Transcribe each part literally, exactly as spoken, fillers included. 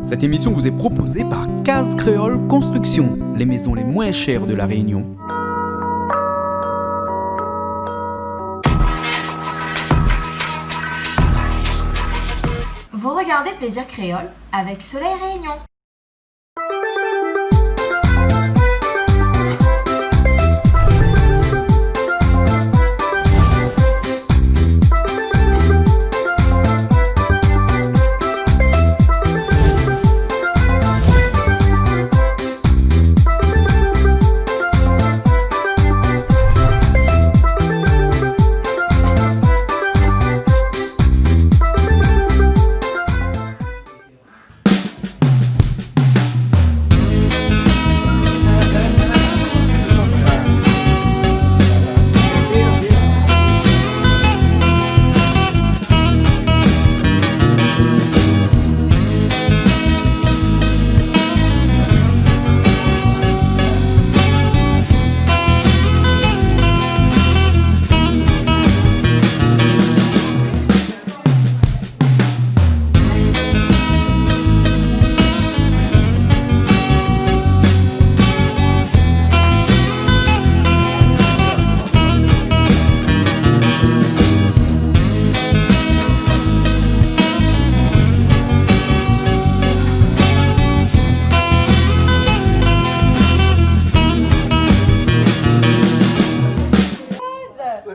Cette émission vous est proposée par Case Créole Construction, les maisons les moins chères de La Réunion. Vous regardez Plaisir Créole avec Soleil Réunion.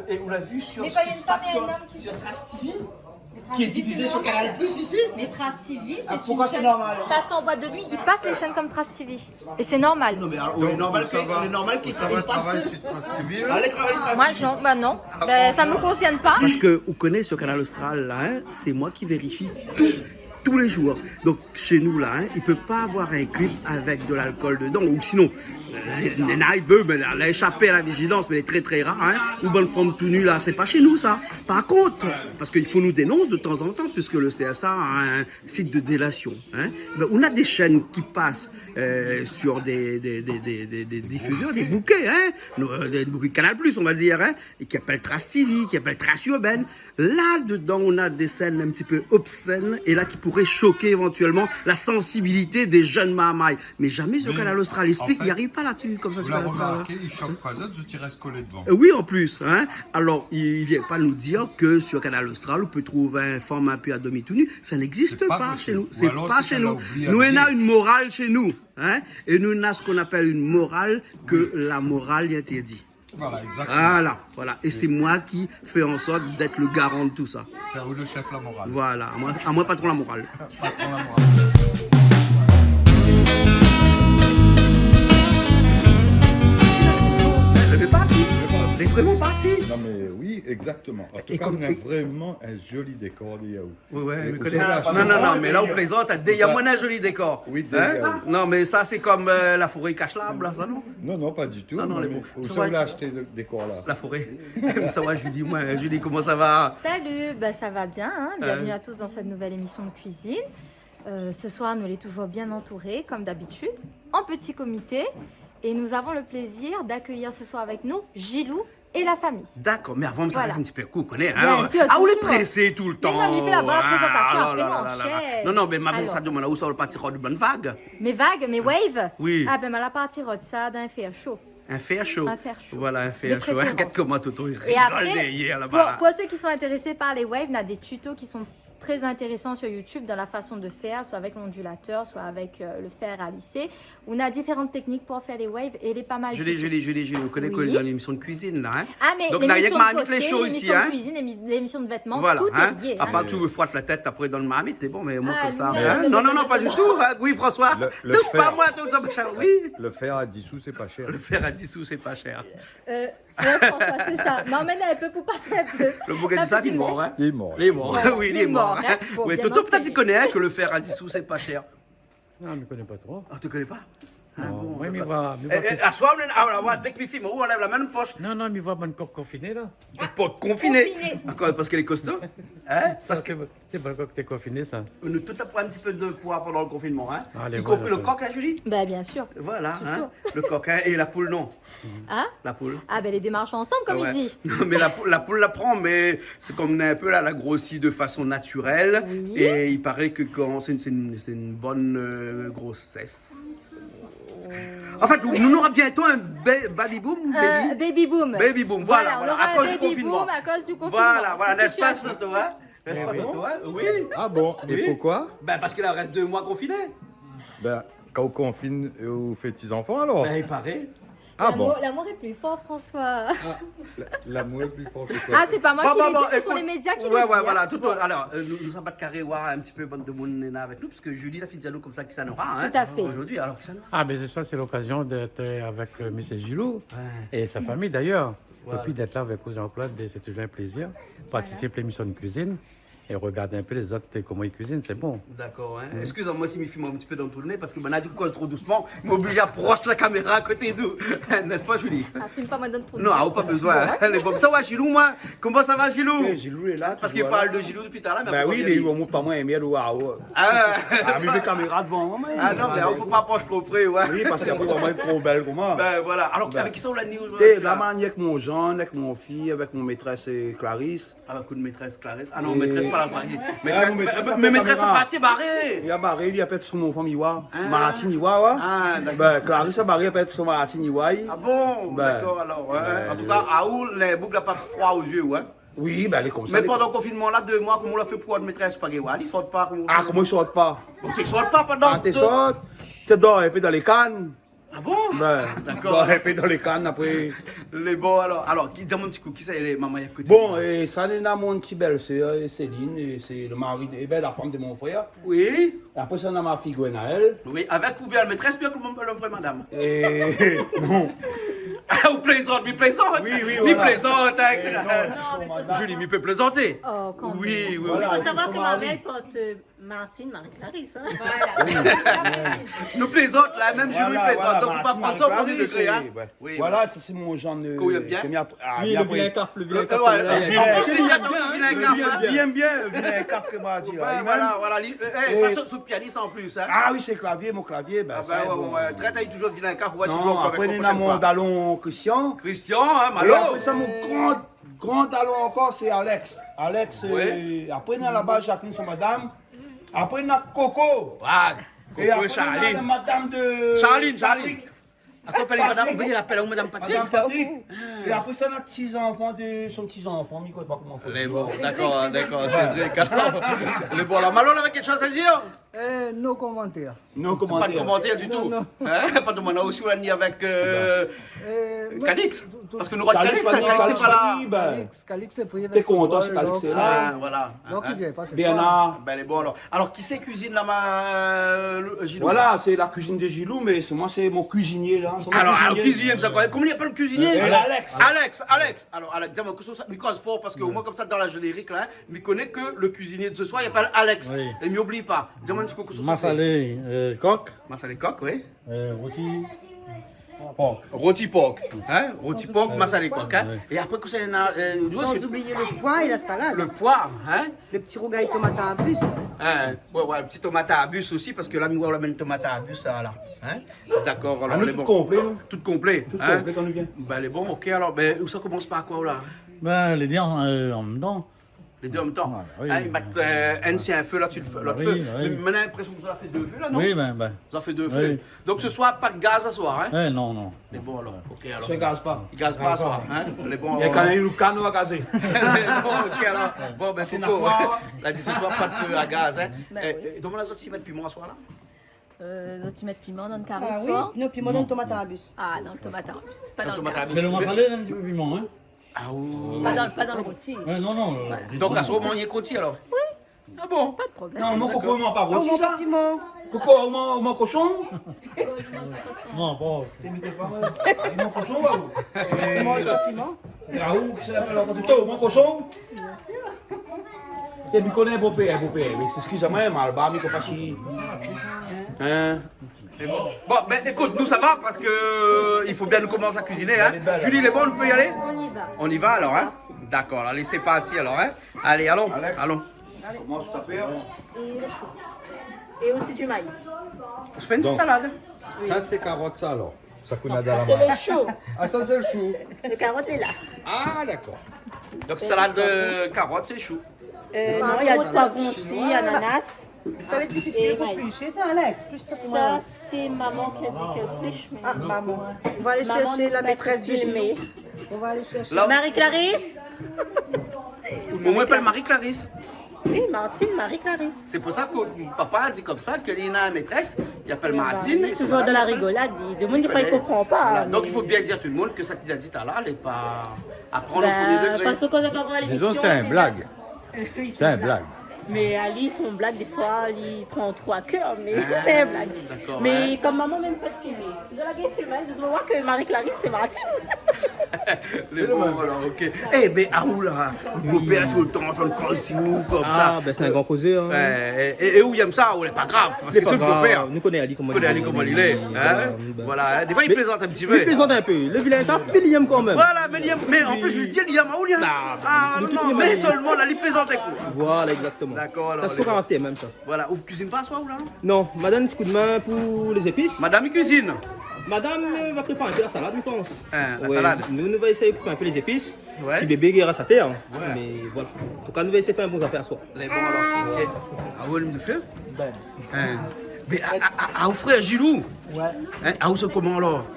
Et on l'a vu sur ce qui se passe sur, sur Trace T V, qui est diffusé sur Canal Plus ici. Mais Trace T V, c'est une chaîne. Ah, pourquoi c'est normal ? Parce qu'en boîte de nuit, ils passent les chaînes comme Trace T V. Et c'est normal. Non, mais alors, on est normal que, on est normal qu'il passe sur Trace T V, là ? Allez travailler sur Trace T V. Moi, je, non, bah non. Ah bon ? Ben, ça me concerne pas. Parce que, vous connaissez sur Canal Austral, là, hein, c'est moi qui vérifie tout, tous les jours. Donc, chez nous, là, hein, il peut pas avoir un clip avec de l'alcool dedans. Ou sinon, euh, néna i pé, mé la, la éshapé à la vigilance, mé lé trè, trè rar, hein. Ou bann fanm tou nu, la, sé pa shé nou, sa. Par kont, parske i fo nou dénons de tan zan tan, puiske le C S A a un site de délation, hein. Ben, on a des chaînes qui passent, euh, sur des, des, des diffuseurs, des bouquets, hein, euh, des bouquets Canal Plus, on va dire, hein, et qui appellent Trace T V, qui appellent Trace Urbaine. Là-dedans, on a des scènes un petit peu obscènes et là qui pourraient choquer éventuellement la sensibilité des jeunes marmayes. Mais jamais sur Canal Austral. Explique, i ariv pa la-dsi, konmsa, sur Canal Austral, hein. Mé an fèt, zot la romarké, i shok pa zot, zot i rès kolé dovan. Euh, oui, en plus, hein. Alors, i vien pa nou dir ke sur Canal Austral, ou pé trouv in fanm in pé adormi tou nu. Ça n'existe pas chez nous. C'est pas chez nous. Sé pa posib. Ou alor, sé ke la oubli. Nous, on a une morale chez nous, hein. Et nous, on a ce qu'on appelle une morale, que la morale y interdit. Voilà, exactement. Voilà, voilà. Et c'est moi qui fais en sorte d'être le garant de tout ça. C'est à vous le chef, la morale. Voilà, à moi, à moi, patron la morale. Patron la morale. Je vais partir. Je vais vraiment partir. Non, mais oui, exactement. En tout cas, on a vraiment un joli décor de yaourt. Oui, oui, mé ou koné. Non, non, non, mé la, ou plézant, na dé, na moin in zoli dékor. Oui, dé, euh, oui. Non, mé sa, sé konm, euh, la foré i kash larb, la, sa, non ? Non, non, pa ditou. Non, non, non, lé bon. Ousa ou la ashté le dékor, la ? La foré. Sa va, Julie, moin, Julie, koman sa va ? Salut, bah, ça va bien, hein. Euh. Bienvenue à tous dans cette nouvelle émission de cuisine. Euh, ce soir, nou lé toujours bien entourés, comme d'habitude, en petit comité. Et nous avons le plaisir d'accueillir ce soir avec nous Gilou, et la famille. Dakor, mé avan, sa rès in ti pé kou, koné, hein. Bien sûr, toujours. Ah, ou lé présé toultan. Mé non, mé i fé la bonne présentation, apré, mon cher. Ah, la, la, la, la. Non, non, mé ma sa demann aou, ousa ou la parti rod bann vag. Mé vag, mé wave ? Oui. Ah, ben, ma la parti rod sa dan in fèr sho. In fèr sho. In fèr sho. Voilà, in fèr sho. De préférence. Gard koman Toto i rigol dèryèr, laba. Et après, pour, pour ceux qui sont intéressés par les waves, on a des tutos qui sont très intéressant sur YouTube dans la façon de faire, soit avec l'ondulateur, soit avec, euh, le fer à lisser. On a différentes techniques pour faire les waves et lé pa mal du tout. Julie, Julie, Julie, Julie, ou koné ke lé dan lémisyon de kuizine, la, hein ? Oui. Ah, mé lémisyon de koté, lémisyon de kuizine, lémi-, lémisyon de vêtements, tout est lié, hein. Donk, na rienk ma mèt lé sho isi, hein ? Apat ou fé fwat la tèt apré dann marmit, sé bon, mé omoin konmsa, hein ? Ah, non, non, non, non, pa ditou, hein ? Oui, François. Le, le fer, toush pa moin, tout sa, machin, oui. Le fer à dix sous, c'est pas cher. Le fer à dix sous, c'est pas cher. Euh, Ouais, François, sé sa. Mé amenn in pé pou pasé in pé. Lo boug la di sa, li lé mor, hein ? Li lé mor. Li lé mor. Voilà, oui, li lé mor, hein. Li lé mor, hein. Bon, bien entendu. Ouais, Toto, pétèt ou koné, hein, ke lo fèr a dis sou, sé pa shèr. Non, mi koné pa tro. Ah, ou koné pa ? Non, bon, moin, mi voi, mi voi. Eh, aswar, nou, ah, voilà, dèk mi fim, ou anlèv la min dan posh. Non, non, mi voi bann kok konfiné la. Kok konfiné. Konfiné. Ankor, parské lé kosto. Hein ? Sa, sé, sé bann kok té konfiné, sa. Nou tout la pran in ti pé de poi pandan le konfinman, hein. Alé, voilà. Y konpri le kok, hein, Julie ? Bah, bien sûr. Voilà, hein. Surtout. Le kok, hein, é la poul, non ? Hein ? La poul. Ah, ben, les deux marchent ensemble, comme il dit. Ouais, ouais. Non, mé la poul, la poul la pran, mé sé konm in pé la, la grosi de fason natirèl. Oui. É i paré ke kan sé in, sé in, sé in bone, euh, grosès. An fèt, nou, nou nora bientô in ba-, baby boom, euh, baby ? Baby boom. Baby boom, voilà, voilà, on aura un baby boom à cause du confinement. Voilà, voilà, n'est-ce pas, Toto, hein ? N'est-ce pas, Toto, hein ? Oui. Ah bon ? Oui. Et pourquoi ? Ben, parské la, i rès dé moi konfiné. Ben, kan ou konfine, ou fé ti zanfan, alor ? Ben, i paré. Ah bon ? L'amour, l'amour est plus fort, François. Ah, la-, l'amour est plus fort que quoi ? Ah, c'est pas moi qui le dis, ce sont les médias qui le disent, hein. Bon, bon, bon, ékout, ouais, ouais, voilà, tout, alor, euh, nou, nou sa pa karé oir in ti pé bann demoun néna avèk nou, parské Julie la fine di anou konmsa kisa nora, hein, zordi. Tout à fait. Alor, kisa nora ? Ah, ben, ce soir, c'est l'occasion d'être, euh, avec, euh, monsieur Gilou et sa famille, d'ailleurs. Ouais. Et puis d'être là avec vous, Jean-Claude, c'est toujours un plaisir. Voilà. Participe à l'émission de cuisine. É rogard in pé lézot, koman i kuizine, sé bon. Dakor, hein. Mm. Eskiz amoin si mi film in ti pé dan le trou de nez, parské banna di koz tro dousman, mi oblij aprosh la kaméra a koté d'ou. N'est-ce pas, Julie ? Ah, film pa moin dan le trou de nez. Non, ah, ou pa bezoin, hein. Lé bon. Sa va, Gilou, moin ? Koman sa va, Gilou ? Eh, Gilou lé la, toujours la. Parské i parl de Gilou dopi talèr, mé... Ben oui, mé i mont pa moin, mé alor, ah, ouais. Ah. Ah, mé mé kaméra dovan, hein, mé... Ah non, mé alor, fo pa aprosh tro pré, ouais. Oui, parské apré, moin, lé tro bèl pou moin. Ben voilà. Alor, avèk kisa ou la ni zordi la ? Té, la, mi lé avèk mon zann, avèk mon fiy, avèk mon métrès, euh, Clarisse. Ah, kout métrès Clarisse. Ah non, métrès pa la marié. Métrès, mé métrès la parti, baré. Li la baré, li la pèt son fanm, i voi. Ah. Martine, i voi, ouais. Ah, dakor. Ben, Clarisse la baré, la pèt son Martine, i voi. Ah bon, dakor, alor, ouais. Ben, an tou ka, aou, lé boug la pa froi o zié, ouais. Oui, ben, lé konmsa. Mé pandan le konfinman la, dé moi, koman ou la fé pou avoir métrès, pa gingn oir, li sort pa, koman ou... Ah, koman i sort pa ? Ou té sort pa pandan... Ah, té sort. Té dor in pé dan lé kann. Ah bon ? Ben, dakor. Bon, in pé dan lé kann, apré. Lé bon, alor. Alor, ki, di amoin in ti kou, kisa i lé, momon, a koté ? Bon, é sa, néna mon ti bèl-sèr, é Céline, é sé le mari de, é ben, la fanm de mon frèr. Oui. É apré sa, néna mon fiy Gwenaël. Oui, avèk oubien le métrès, oubien avèk le, le vré madam ? É, non. Ah, ou plézant, mi plézant. Oui, oui, voilà. Mi plézant, hein. É non, sé son madam. Julie, mi pé plézanté. Oh, kan mèm. Oui, oui, oui. Voilà, sé son mari. I fo savoir ke Marie port, euh, Martine, Marie-Clarisse, hein. Voilà. Oui. Nou plézant la, mèm Julie plézant. Voilà, voilà, donk fo pa pran sa o prèmié dégré, hein. Martine, Marie-Clarisse, sé, ben, oui. Voilà, sé, sé mon zann, euh, ke mi ap-, ah, mi apré. Voilà, sé le vilain kaf, le vilain kaf. Le vilain kaf, le vilain kaf. Li èm bien, vilain kaf, koman i di la. Ben voilà, voilà, li, euh, eh, sa, sé, sé pianis an plis, hein. Ah oui, sé klavié, mon klavié, ben, sa, ouais, bon. Trèt ali toujour vilain kaf, ouais. Non, si apré, nou néna mon dalon Christian. Christian, hein, Malo. É apré sa, mon gran gran dalon ankor, sé Alex. Alex, euh, apré, néna laba Jacqueline, son madam. Apré, néna Coco. Ah, Coco é Charline. É apré, néna la madam de Charline, Charline. Patrick. Akompagné madam, Patrick. Oubien i apèl madam Patrick. Madam Patrick. Ah. É apré sa, néna ti zanfan de son ti zanfan, mi koné pa koman i fo dir. Lé bon, dakor, dakor, Cédric. Alor, lé bon, la. Malo, ou lavé kékshoz a dir ? Eh, no commentaire. No commentaire. Pa de komantèr ditou. Non, non. Hein ? Pa de, moin osi, ou la ni avèk, euh, Calix. Parske nou, Calix, Calix, Calix lé pa la. Calix, Calix lé pri avèk son bol, donk, ah, voilà. Donk, li vien pa se soir. Bernard. Ben, lé bon, alor. Alor, kisa i kuizine la, ma, euh, Gilou ? Voilà, sé la kuizine de Gilou, mé sé moin, sé mon kuizinié, la. Sé mon kuizinié. Alor, kuizinié, sa, koman i apèl le kuizinié ? Euh, Alex. Alex, Alex. Alor, Alex, di amoin kosa, mi koz for, parske omoin, konmsa, dan la générique, la, hein, mi koné ke le kuizinié de se soir, i apèl Alex. Oui. É mi oubli pa. Di amoin in ti kou kosa ou fé. Masalé, euh, kok. Masalé kok, oui. Euh, roti por. Roti por, hein ? Roti por, masalé kok, hein ? Ouais. É apré, kosa néna, euh, san oublié le poi é la salad. Le poi, hein ? Le ti rougay tomat arbis. Hein, ouais, ouais, le ti tomat arbis osi, parske la, mi voi ou la amenn tomat arbis, sa, la. Hein ? Dakor, alor, lé bon. Ah, nou, tout konplé, nou. Tout konplé, hein ? Tout konplé kan nou vien. Ben, lé bon, OK, alor, ben, ou sa komans par koi, la ? Ben, lé bien, euh, an mèm tan. Lé dé an mèm tan. Voilà, oui. Hein, i mèt, euh, inn si in fé, lot si le fé, lot fé. Oui, oui. Mé, mé la, mi na linprésion ke zot la fé dé fé, la, non ? Oui, ben, ben. Zot la fé dé fé. Oui. Donk, se soir, pa de gaz se soir, hein ? Eh, non, non. Lé bon, alor. OK, alor. Sa i gaz pa. I gaz pa, se soir, hein ? Lé bon, alor. Néna kan i kan nou a gazé. Bon, OK, alor. Bon, ben, sé Coco. La di se soir, pa de fé a gaz, hein. Ben oui. Eh, eh, donk, la, zot i mèt piman se soir, la ? Euh, zot i mèt piman dan le kari se soir ? Ah oui, non, piman dan le tomat arbis. Ah, dan le tomat arbis. Pa dan le kari. Mé le masalé, in ti pé piman, hein ? Ah, oui. Pa dan, pa dan le roti. Ouais, non, non, euh, donk, la, sé vrèman roti, alor ? Oui. Ah bon ? Pa de problèm. Non, mon koko, i manz pa roti, sa. Dakor. Koko, i manz, i manz koshon ? Non, bon. Té mi té pa mal. I manz koshon, ouais. I manz pa piman. É aou, kisa i apèl ankor Toto, i manz koshon ? Bien sûr. É mi koné bonpé, bonpé. Mé éskiz amoin, Malbar, mi konpran pa si. Hein ? Bon, ben, ékout, nou, sa va, parske, euh, i fo bien nou komans a kuiziné, hein. Julie, lé bon, nou pé y alé ? On y va. On y va, alor, hein ? Parti. Dakor, alé, sé parti, alor, hein. Alé, alon, alon. Alex, koman sa i fé ? Et le chou. Et aussi du maïs. Ou fé in ti salad. Donk, sa, sé karot, sa, alor ? Sa k'ou na dan la min. Non, sa, sé le chou. Ah, sa, sé le chou. Le karot lé la. Ah, dakor. Donk, salad, euh, karot é shou. Euh, non, il y a du poivron aussi, ananas. Sa lé difisil pou plishé, sa, Alex ? Plish sa pou moin. Ça, c'est maman qui a dit qu'elle pliche, mais... Ah, maman. On va aller chercher la maîtresse du jumeau. On va aller chercher. Marie-Clarisse. Ou momon i apèl Marie-Clarisse. Oui, Martine, Marie-Clarisse. Sé pou sa ke papa la di konmsa, ke li na in métrès, li apèl Martine, é son métrès i apèl... Toujours dans la rigolade, li, le monde, des fois, il comprend pas, voilà. Donk, i fo bien dir tout le monde ke sak li la di talèr, lé pa à prendre au premier degré. Bah, parce que quand on va voir l'émission, c'est ça. Disons, c'est un blague. Oui, c'est une blague. Mé ali, son blag, défoi, li pran tro a kèr, mé sé in blag. Ah, dakor, ouais. Mé kom momon i èm pa filmé, si la gingn filmé, li doi voir ke Marie-Clarisse, sé Martine. Sé le mèm. Bon, alor, OK. Eh ben, aou la, le gropèr, toultan, antrinn koz si ou, konmsa. Ah, ben, sé in gran kozèr, hein. Ouais, é, é, é ou i èm sa, ou lé pa grav, parske sé le gropèr. Nou koné ali koman li lé, hein. Voilà, hein. Défoi, li plézant in ti pé. Li plézant in pé. Le vilin taf, mé li èm kan mèm. Voilà, mé li èm, mé an plis, li di, li èm aou, li, hein. Ah, non, mé solman, la, li plézant in kou. Voilà, exactement. Dakor, alor, sa, sé son karaktèr mèm, sa. Voilà, ou kuizine pa, soi, ou la ? Non, madam, in ti koudmin pou lé zépis. Madam i kuizine. Madam, euh, va prépar in pé la salad, mi pans. Hein, la salad. Ouais. Nou, nou va éséy koup in pé lé zépis. Ouais. Si bébé i rès atèr, hein. Ouais. Mé voilà. An tou ka, nou va éséy fé in bon zafèr aswar. Lé bon, alor. OK. Ah, ou alim do fé ? Ben. Hein. Mé a, a, a, a, ou frèr Gilou ? Ouais. Hein, a ou sé koman, alor ?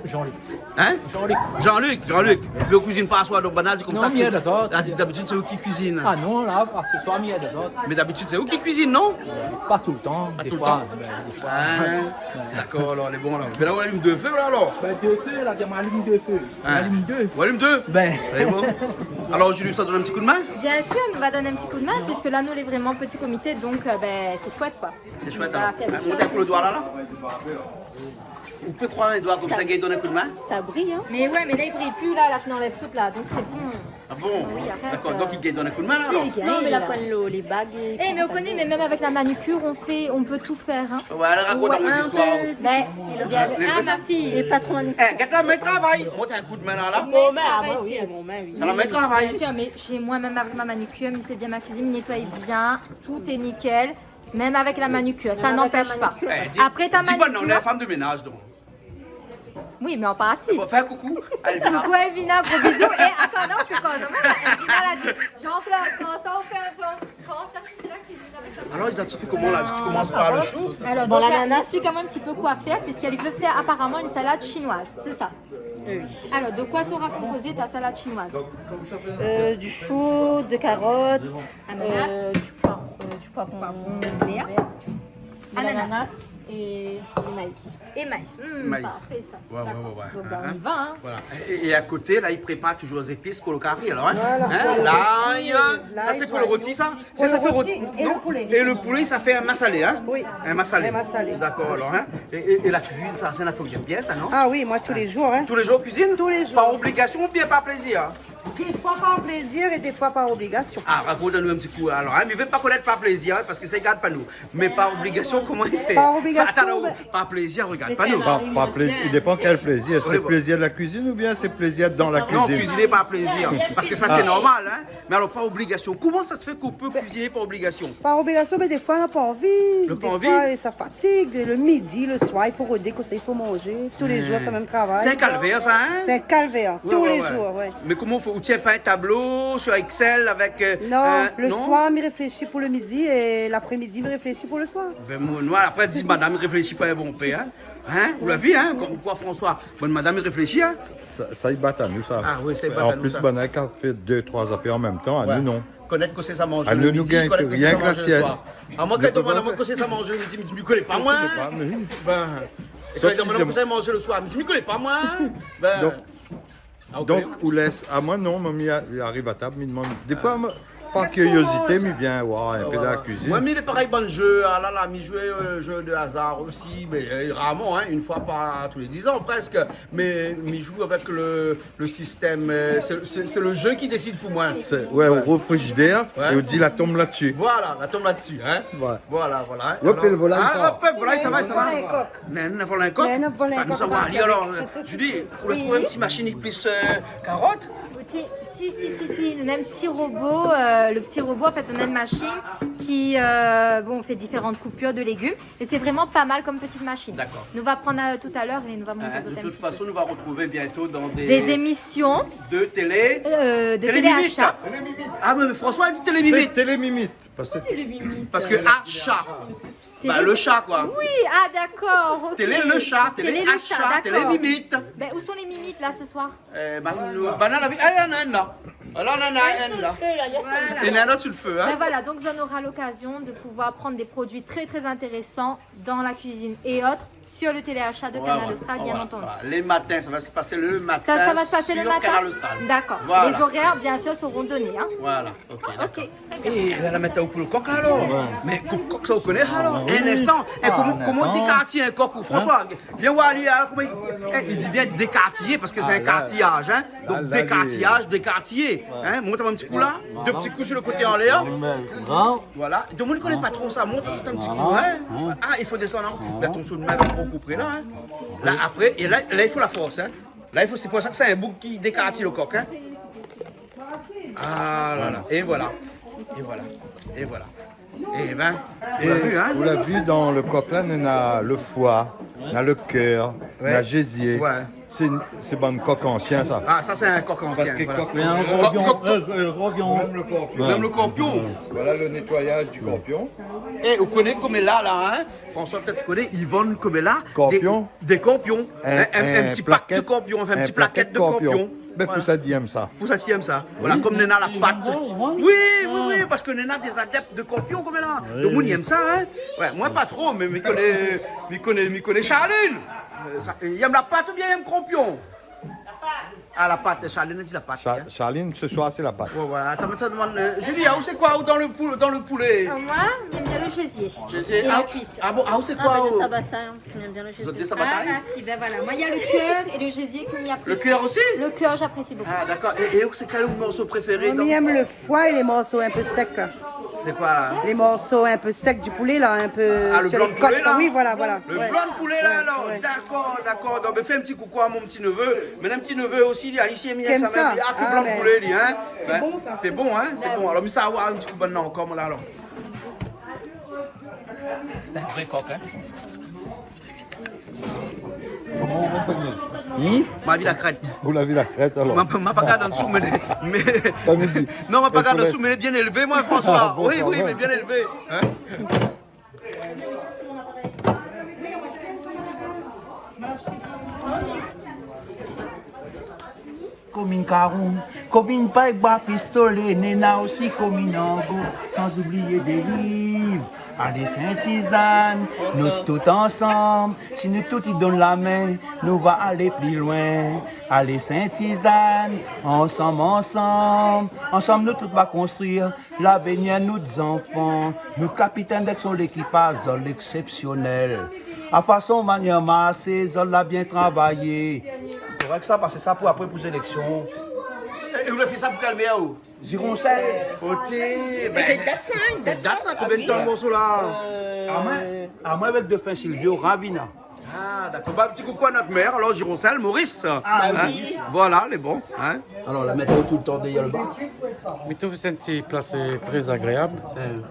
Jean-Luc. Hein ? Jean-Luc. Jean-Luc, Jean-Luc. Mé ou kuizine pa aswar, donk, banna di konmsa. Non, ke mi èd azot. Ah, d'abitid, sé ou ki kuizine. Ah non, la, aswar, mi èd azot. Mé d'abitid, sé ou ki kuizine, non ? Pa toultan, défoi. Pa toultan ? Ben, défoi. Ah, dakor, alor, lé bon, alor. Mé la, ou alim dé fé, la, alor ? Ben, dé fé, la, mi alim dé fé. Hein. Mi alim dé. Ou alim dé ? Ben. Lé bon. Alor, Julie, sa i donn in ti koudmin ? Bien sûr, nou va donn in ti koudmin, puisque la, nou lé vréman ti komité, donk, euh, ben, sé shouèt, koi. Sé shouèt, alor. Mont in kou le doi la, la. Ou pé kroiz in doi konmsa, i gingn donn in koudmin ? Ça brille, hein. Mé ouais, mé la, i briy pi, la, la fine anlèv tout, la, donk sé bon. Ah bon ? Oui, arèt, euh. Dakor, donk i gingn donn in koudmin, la, alor ? Non, mé la poin lo, lé bag é... Eh, mé ou koné, mé mèm avèk la manucure, on fait, on peut tout faire, hein. Ouais, alor, rakont amoin in ti zistoir. Ben, bien, ah, ma fille. Lé patron manucure. Eh, gard la min i travay. Mont in koudmin la, la. Mon min, ah, oui, mon min, oui. Sa, la min i travay. Bien sûr, mais chez moi, même avec ma manucure, il fait bien ma cuisine, il nettoie bien, tout est nickel. Même avec la manucure, ça n'empêche pas. Même avec la manucure. Eh, di, après, ta manucure, di bann non, lé fanm de ménaz, donk. Oui, mais en partie. Bon, fé in koukou à Elvina. Coucou Elvina, gros bisous. Et attends, non, on fait quoi ? Elvina, elle a dit, Jean-Claude, quand ça, on fait un peu, quand ça, tu fais la cuisine avec ta... Alor, Isa, ou fé koman, la ? Ou komans par le shou ? Alors, bon, donc là, l'ananas. Explique-moi un petit peu quoi faire, puisqu'elle veut faire apparemment une salade chinoise, c'est ça ? Oui. Alors, de quoi sera composée ta salade chinoise ? Euh, du chou, de carottes, ananas, euh, du poivron, euh, du poivron vert, de l'ananas et du maïs. Et maïs. Hmm, parfait, ça. Ouais, ouais, ouais, ouais. D'accord. Donc, ben, on y va, hein. Voilà. Et, et à côté, là, il prépare toujours les épices pour le cari, alors, hein ? Voilà, pour le rôti, euh, là, ça, c'est pour le rôti, ça ? Pour le rôti et le poulet. Et le poulet, ça fait un massalé, hein ? Oui. Un massalé. Un massalé. D'accord, alors, hein ? Et, et, et la cuisine, ça, c'est une affaire que j'aime bien, ça, non ? Ah oui, moi, tous les jours, hein. Tous les jours, cuisine ? Tous les jours. Par obligation ou bien par plaisir ? Des fois par plaisir et des fois par obligation. Ah, raconte-nous un petit coup, alors, hein. Mais je veux pas connaître par plaisir, hein, parce que ça regarde pas nous. Mé par obligasion, koman i fé ? Par obligasion, ben, par plézir, regard pa nou. Par, par plézir, i dépan kèl plézir. Oui, bon. Sé plézir de la kuizine oubien sé plézir dan la kuizine ? Non, kuiziné par plézir. Parske sa, sé normal, hein. Mé alor, par obligasion, koman sa i fé k'ou pé kuiziné par obligasion ? Par obligasion, mé défoi, nou na pa anvi. Nou na pa anvi ? Défoi, sa fatig. Le midi, le soir, i fo rodé, konmsa, i fo manzé. Tou lé zour, sé mèm travay. Sé in kalvèr, sa, hein ? Sé in kalvèr. Tou lé zour, ouais. Mé koman i fé ? Ou tien pa in tablo sur Excel avèk, euh... Non, le soir, mi réfléshi pou le midi é l'aprémidi, mi réfléshi pou le soir. Ben, moin, apré, di madam, mi réfléshi pa in bonpé, hein. Hein ? Ou la vi, hein ? Konm koi, François, bon, madam, mi réfléshi, hein. Sa, sa i bat anou, sa. Ah oui, sa i bat anou, sa. An plis, banna i fé dé, troi zafèr an mèm tan, anou, non. Konèt kosa sa manzé le midi, konèt kosa sa manzé le soir. Anou, nou gingn ke rien ke la sièst. Ah, moin, kan i domann amoin kosa sa manzé le midi, mi di, mi koné pa, moin. Mi koné pa, mé oui. Ben, é kan i domann amoin kosa sa manzé le soir, mi di, mi koné pa, moin. Ben. Donk, Ah, ou koné, donk, ou lès, ah, moin, non, moin, mi a-, mi ariv a tab, mi domann. Défoi, moin, Par curiosité, mi vien voir in pé la kuizine. Moin, mi lé parèy, bann jeu, ah la la, mi zoué, euh, jeu de hasard osi, mé, euh, rarman, hein, une fois par tous les dix ans presque. Mé mi zoué avèk le, le système, euh, sé, sé, sé le jeu qui décide pou moin. Sé, ouais, ou rouv le frizidèr é ou di la tonm la dsi. Voilà, la tonm la dsi, hein. Ouais. Voilà, voilà. Hop, alor, le voilà ankor. Hop, voilà, sa va, sa va. Néna, néna, voilà ankor. Néna, voilà ankor. Alor, euh, Julie, ou la trouv in ti mashine i plis, euh, karot ? Ok, si, si, si, si, nou néna in ti robot, euh, le ti robot, an fèt, nou néna in mashine ki, euh, bon, i fé diféran koupir de légim. É sé vréman pa mal kom ti mashine. Dakor. Nou va prann, euh, talèr é nou va mont azot in ti pé. De tout fason, nou va retrouv bientôt dans des émissions de télé, euh, de télé Mimite. Télé Achat. Ah, mé François la di Télé Mimite. Sé Télé Mimite. Pourquoi Télé Mimite ? Parce que achat. Bah, le chat, quoi. Oui, ah, d'accord, ok. Télé le chat, télé achat, télé Mimite. Ben, où sont les Mimites, là, ce soir ? Euh, bah, nou, bah, la vi, ah, néna inn la. Voilà, néna inn la. Voilà. É néna in ot su le feu, hein. Ben voilà, donc on aura l'occasion de pouvoir prendre des produits très, très intéressants dans la cuisine et autres sur le téléachat de Canal Austral, bien entendu. Voilà, voilà. Le matin, ça va se passer le matin sur Canal Austral. Ça, ça va se passer le matin ? D'accord. Voilà. Les horaires, bien sûr, seront donnés, hein. Voilà, ok, d'accord. Ok. É la, la mèt aou pou le kok la, alor. Ouais. Mé kok, kok sa, ou koné, alor. Ah, oui. In instan. É koman, koman dékartiy in kok, ou, François ? Vien voir ali, alor, koman i, é, i di bien dékartiyé, parske sé in kartiyaz, hein. Donk, dékartiyaz, dékartiyé. Hein, mont in ti kou la, dé ti kou su le koté anlèr. Voilà. Donk, moun i koné pa tro sa, mont in ti kou, hein. Ah, i fo désann, hein. Mé atansion, mèm, ou koup la, hein. La, apré, é la, la, i fo la fors, hein. La, i fo, sé pou sa ke sé in boug ki dékartiy le kok, hein. Ah la la. É voilà. É voilà. É voilà. Eh ben, ou la vu, hein ? Ou la vu, dan le kok la, néna le foi, néna le kèr, néna le jézié. Ouais. Sé, sé bann kok ansien, sa. Ah, sa, sé in kok ansien, voilà. Parske kok, mé in kok, kok, euh, euh, le korpion. Mèm le korpion. Mèm le korpion. Voilà le nettoyage du korpion. É, ou koné koméla la, hein ? François, pétèt ou koné, i vann koméla dé, dé korpion. In, in, in ti pak de korpion, anfin, in ti plakèt de korpion. Voilà. Mé pou sa, di èm sa. Pou sa, di èm sa. Voilà, kom néna la pat. Oui, oui, oui, parske néna dé adèp de korpion koméla. Donk, moun i èm sa, hein. Ouais, moin pa tro, mé mi koné, mi koné, mi koné Charline. Euh, sa, i èm la pat oubien i èm korpion ? Ah, la pat, Charline la di la pat, hein. Charline, ce soir, c'est la pâte. Ouais, ouais, atann, mi sa domann, euh, Julie, ah, ou sé koi, ou, dan le pou-, dan le poulé ? Euh, moi, j'aime bien le gésier. Gésier, ah, ah bon, ah, ou sé koi, ou ? Ah, ben, le sabata, hein, j'aime bien le gésier. Zot dé sabata ? Ah, merci, ben voilà. Moi, il y a le cœur et le gésier qui m'y apprécie. Le cœur aussi ? Le cœur, j'apprécie beaucoup. Ah, d'accord. Et, et ou, c'est quel morceau préféré dans... Moi, j'aime le foie et les morceaux un peu secs. C'est quoi, là ? Les morceaux un peu secs du poulet, là, un peu sur les côtes. Ah, le blanc de poulet, là ? Oui, voilà, voilà. Le blanc de poulet, là, alors. Ouais, ouais. D'accord, d'accord. Donc, ben, fais un petit coucou à mon petit neveu. Mé mon ti nevé osi, li, Alice, mi èm sa, mé li, ah, ke blan poulé, li, hein. Lé bon, sa. Sé bon, hein, sé bon. Alor, mi sa avoir in ti kou bann-la ankor, moin, la, alor. Sé in vré kok, hein. Hmm ? Ma vi la krèt. Ou la vi la krèt, alor. Ma, ma pa gard an dsou, mé, mé... Non, ma pa gard an dsou, mé lé bien élvé, moin, François. Ah bon, kan mèm. Oui, oui, mé bien élvé, hein. Komin Karoun, komin Payé, Bwa Pistolé, néna osi komin Ango, san oublié Dériv. Alé Sint-Sizane, nou tout ansanm, si nou tout i donn la min, nou va alé pli lwin. Alé Sint-Sizane, ansanm, ansanm, ansanm nou tout va konstri lavenir nout zanfan. Nout kapitèn avèk son lékipaz, zot lé èksépsionèl. A fason, manièr marsé, zot la bien travayé. Korèk sa, parske sa pou apré pou zéléksion. É, é ou la fé sa pou kèl mèr, ou ? Jironsèl. Oté, ben, sé dat sa, hein, sé dat sa, konbien d'tan, le morso la ? Euh, amoin, amoin avèk défin Silvio Ravina. Ah, dakor. Ba, ti koukou a nout mèr, alor, Jironsèl, Maurice. Ah, hein ? Oui. Voilà, lé bon, hein. Alor, la météo toultan dèrièr le bar. Mi trouv sé in ti plas, euh, trè agréab. Hein.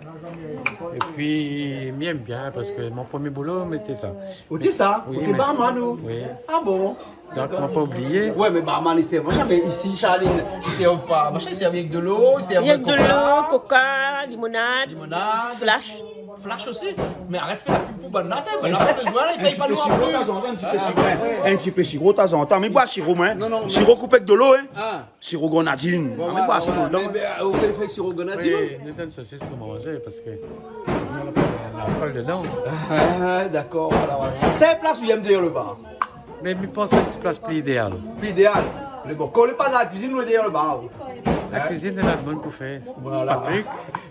Épi, mi èm bien, parske mon promié boulo, mi té sa. Ou té sa ? Oui, ou té barman, ou ? Oui. Ah bon ? Donk, ma pa oublié. Ouais, mé barman, i sèrv pa sa, mé isi, Charline, i sèrv pa. Machin, i sèrv avèk dolo, i sèrv avèk koka. Avèk dolo, koka, limonad, limonad, flash. Flash osi. Mé arèt fé la pub pou bann-la, té, bann-la pa bezoin, la, i pèy pa nou an plis. In ti pé siro, tazantan, in ti pé siro, tazantan. Mé bwa siro, moin. Non, non, mé siro koupé avèk dolo, hein. Ah. Siro grenadine. Bon, ah, mé ouais, bwa, ouais, siro, ouais, donk. Mé, mé, euh, ou fé siro grenadine, ou ? Oui, nou donn sosis pou manzé, parske nou la pa, nou la pa dedan. Ah, dakor, voilà, voilà. Sé in plas ou èm dèrièr le bar ? Mé mi pans in ti plas pli idéal. Pli idéal. Mé bon, kan ou lé pa dan la kuizine, ou lé dèrièr le bar. La kuizine, lé la bonn pou fé. Voilà. Patrick.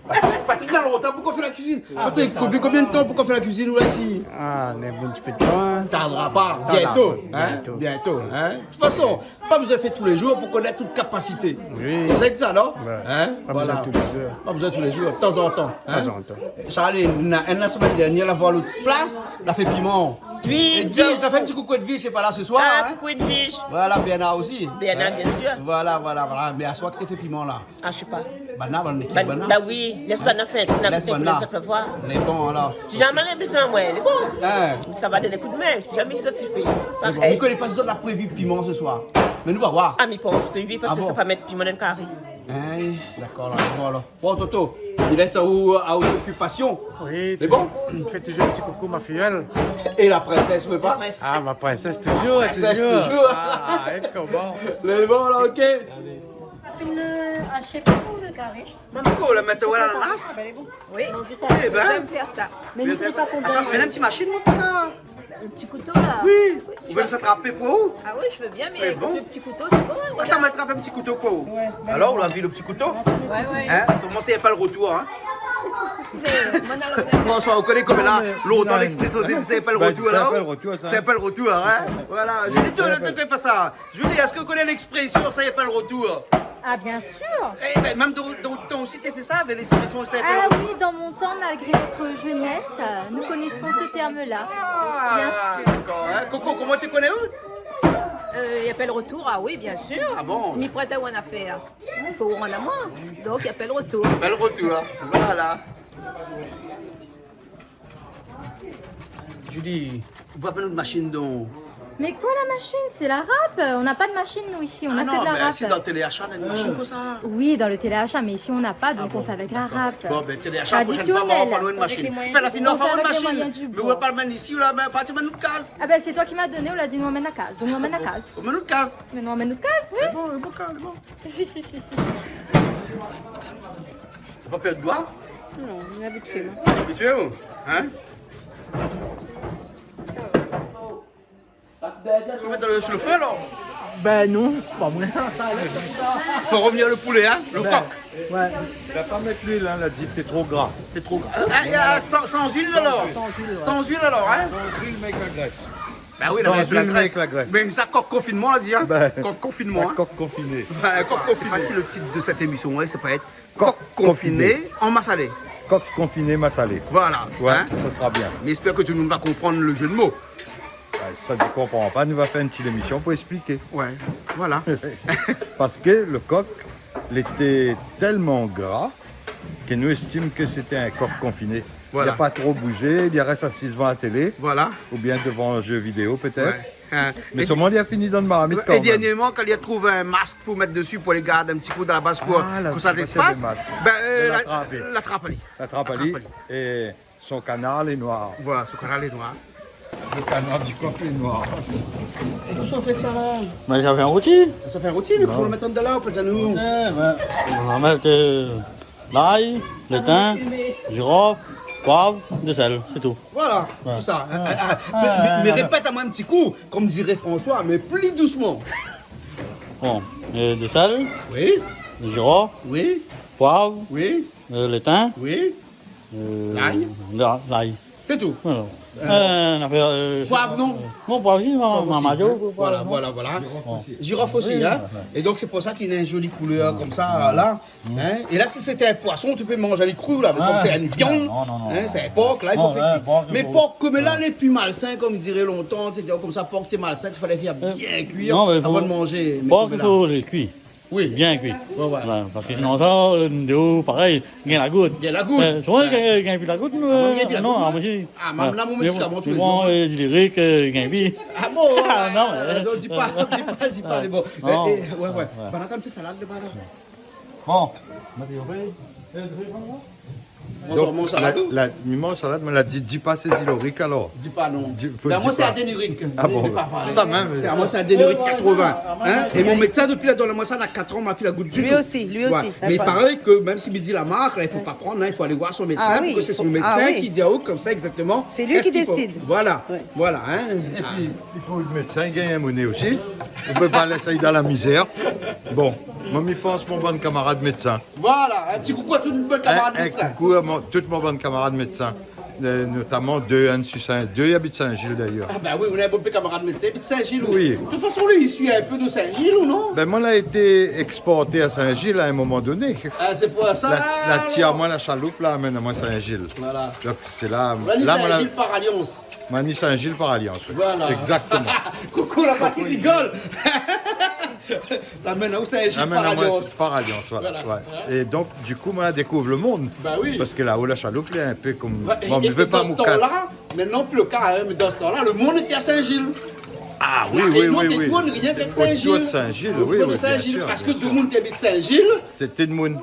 Patrick, Patrick, na lontan pou ou fé la kuizine. Ah, Patrick, konbien, konbien d'tan pou ou fé la kuizine, ou la, isi ? Ah, na in bon ti pé d'tan, hein. Tardra pa. Bientôt, hein. Bientôt, hein. De tout fason, pa bezoin fé tou lé zour pou konèt out kapasité. Oui. Sé sa, non ? Ouais. Hein ? Voilà. Pa bezoin tou lé zour. Pa bezoin tou lé zour, tazantan, hein. Tazantan. Charline, la, la semèn dernièr, la voi lot plas, la fé piman. Oui, Edwige, la fé in ti koukou Edwige, lé pa la se soir, hein. Ah, koukou Edwige. Voilà, Bernard osi. Bernard, bien sûr. Voilà, voilà, voilà. Mé aswar, kisa i fé piman la ? Ah, mi koné pa. Banna, bann lékip, banna. Ba oui, lès banna fé, na lès banna. Lé bon, alor. Si zamé la bezoin, ouais, lé bon. Hein. Sa va donn in kou d'min, si zamé sa i fé. Lé bon. Mi koné pa si zot la prévi piman se soir. Mé nou va voir. Ah, mi pans ke oui, parske sa pa mèt piman dan kari. Hein, dakor, la, lé bon, alor. Bon, Toto, mi lès aou, aou lokipasion. Oui, lé bon ? Mi fé touzour in ti koukou ma fiyèl. É la prinsès, ou vé pa ? Ah, ma prinsès touzour, touzour. Prinsès touzour. Ah, é koman ? Lé bon, la, OK. Une, euh, hachée pour le carré. Mé ou la mèt, voilà, la ras. Ah, ben, lé bon. Oui, j'aime faire ça. Mé nou koné pa konbien. Atann, mé in ti mashine, moin, pou sa. In ti kouto, la. Oui. Ou vé sa trapé pou ou ? Ah oui, je veux bien, mais avec le petit couteau, c'est bon, hein, regarde. Atann, ma trap in ti kouto pou ou. Ouais, ben, alor, ou la vi lo ti kouto ? Ouais, ouais. Hein ? Solman, sé pa lo rotour, hein ? François, ou koné koman la, lontan, lèkspresion, sé pa lo rotour, la. Sé pa lo rotour, sa. Sé pa lo rotour, hein ? Voilà. Mi di, ou koné pa sa. Julie, èske ou koné lèkspresion, sa i apèl rotour ? Ah, bien sûr. Eh ben, mèm dan, dan out tan osi, té fé sa, avèk lèkspresion, sa i apèl rotour. Ah oui, dans mon temps, malgré notre jeunesse, euh, nous connaissons ce terme-là. Ah, bien sûr. Dakor, hein. Coco, koman ou koné, ou ? Euh, i apèl rotour, ah oui, bien sûr. Ah bon ? Si mi prèt aou in afèr, i fo ou rann amoin. Donk, i apèl rotour. Apèl rotour, hein. Voilà. Julie, ou vé pa nout mashine, donk ? Mais quoi, la machine ? C'est la râpe. On n'a pas de machine, nous, ici. On a que de la râpe. Ah non, mé si dan Téléachat, na in mashine konmsa. Oui, dans le téléachat, mais ici, on n'a pas, donc on fait avec la râpe. Ah bon, dakor. Bon, ben, Téléachat, la proshèn foi, va fé in mashine. Traditionnel. Fé la fin, nou va fé in mashine. On fait avec les moyens du bord. Mé ou vé pa amenn isi, ou la, ben, parti amenn nout kaz. Ah ben, c'est toi qui m'as donné, ou la di nou amenn la kaz. Donc, nou amenn la kaz. Amenn nout kaz. Mé nou amenn nout kaz, oui. Lé bon, lé bon, lé bon. Ou la pa pèr out doi ? Non, mi lé abitié, moin. Abitié, ou ? Hein ? Ou mèt dan lo, sou lo fé, alor ? Ben non, pa moin. Sa, la, sé sa. Fo rovnir lo poulé, hein ? Lo kok. Ben, ouais. La pa mèt luil, hein, la di sé tro gra. Sé tro gra. Ah, ah, san, san luil, alor ? San luil, ouais. San luil, alor, hein ? San luil, mé avèk la grès. Ben oui, la grès, la grès. Mé sa, kok konfinman, la di, hein ? Ben, kok konfinman, hein ? Kok konfiné. Ouais, kok konfiné. Sé pa si lo tit de sèt émision, ouais, sé pa èt Kok konfiné an masalé. Kok konfiné masalé. Voilà, hein. Ouais, sa sra bien. Mi èspèr ke tout lo moun va konprann lo jeu de mots. Ouais, sa, mi konpran pa, nou va fé in ti émision pou èspliké. Ouais, voilà. Parske lo kok, li lété tèlman gra ke nou èstim ke sété in kok konfiné. Voilà. Li la pa tro bouzé, li la rès asiz dovan la télé. Voilà. Oubien dovan jeu vidéo, pétèt. Ouais. Hein. Mé é solman, li la fini dan marmit kan mèm. É dernièrman, kan li la trouv in mask pou mèt dési pou alé gard in ti kou dan la bas, pou, ah, la, pou sa, sé lèspas, le mask. Ben, euh, la, la trap ali. La trap ali. La trap ali. É son kanar lé noir. Voilà, son kanar lé noir. Le canard du coq est noir. É kosa ou fé èk sa la ? Ben, sa fé in roti. Sa fé in roti, mé kosa ou mèt andan la, ou pé di anou ? Eh ben, nou va mèt, euh, lay, lo tin, zirof, poiv, de sèl, sé tou. Voilà, tout sa. Ouais. Ah, ah, ah, mé, mé, mé répèt amoin in ti kou, konm diré François, mé pli dousman. Bon, euh, de sèl. Oui. De zirof. Oui. Poiv. Oui. Euh, lo tin. Oui. Euh, lay. La, lay. Sé tou. Voilà. Euh, euh, in afèr, euh, poiv, non ? Non, poiv osi, ma, ma, ma, hein. Voilà, voilà, voilà. Bon. Zirof osi, hein. Oui, ouais. É donk, sé pou sa li na in zoli koulèr konmsa, la. Hein ? É la, si sété in poison, ou pé manz ali kri, la, mé konm sé in viann, non, non, non, hein, sé in pork, la, i fo fé kui. Mé pork, konm la, lé pi malsin, konm diré lontan, té i di konmsa, pork té malsin, i falé fé bien kui avan de manzé. Mé pork, i fo kui. Oui. Bien kui. Ouais, ouais. Voilà, parske sinon sa, euh, nou, parèy, gingn la gout. Gingn la gout. Euh, souvan, gingn, gingn pi la gout, nou, ah, euh, gingn pi la gout, non, ah, moin osi. Ah, mé la, mon médikaman tou lé zour, hein. Mé bon, euh, di lé rik, euh, gingn pi. Ah bon, ouais, non, mé, euh, di pa, di pa, di pa, lé bon. Non. É, é, ouais, ouais. Banna i fé salad laba, la. Bon, ma di, oui. Donk, mon salad, la, la, mi manz salad, mé la di, di pa sé di lo rik, alor. Di pa, non. Di, fo di pa. Ben, moin, sé adénirik. Ah bon. Sa mèm. Sé, amoin, sé adénirik katrovin. Hein ? É mon médsin, dopi la done amoin sa, na katr an, ma fiy la gout ditou. Lui aussi, lui aussi. Ouais. Mé i paré ke mèm si mi di la mark, la, i fo pa prann, hein, i fo alé voir son médsin, ah oui, parske sé son médsin ki di aou konmsa égzaktoman. C'est lui qui décide. Voilà. Ouais. Voilà, hein. É pi, i fo lo médsin i gingn in moné osi. Ou pé pa lès ali dan la mizèr. Bon. Moin, mi pans mon bann kamarad médsin. Voilà, in ti koukou a tout bann kamarad médsin. In, in koukou a mon, tout mon bann kamarad médsin. Euh, notaman dé, inn su Sin-, dé i abit Sin-Zil, dayèr. Ah ben oui, ou na bonpé kamarad médsin i abit Sin-Zil, ou. Oui. De tout fason, li, li suiv in pé de Sin-Zil, ou non ? Ben, moin la été éksporté a Sin-Zil a in moman doné. Ah, sé pou sa. La, la tir amoin la shaloup la, amenn amoin Sin-Zil. Voilà. Donk, sé la, la, moin la Sin-Zil par alians. Moin la ni Sin-Zil par alians, oui. Voilà. Exactement. Koukou la pa ki rigol. La amenn aou Sin-Zil par alians. La amenn amoin par alians, voilà. Voilà. Ouais. É donk, du kou, moin la dékouv le monn. Ben oui. Parske la-o la shaloup, lé in pé konm, bon, é, mi vé pa moukat. Mé non, pi le ka, in, mé dan se tan-la, le monn lété a Sin-Zil. Ah oui, oui, oui, oui. La Rényon té tourn rienk avèk Sin-Zil. Otour de Sin-Zil, oui, oui, bien sir, bien sir. Parske demoun té i abit Sin-Zil. Té demoun.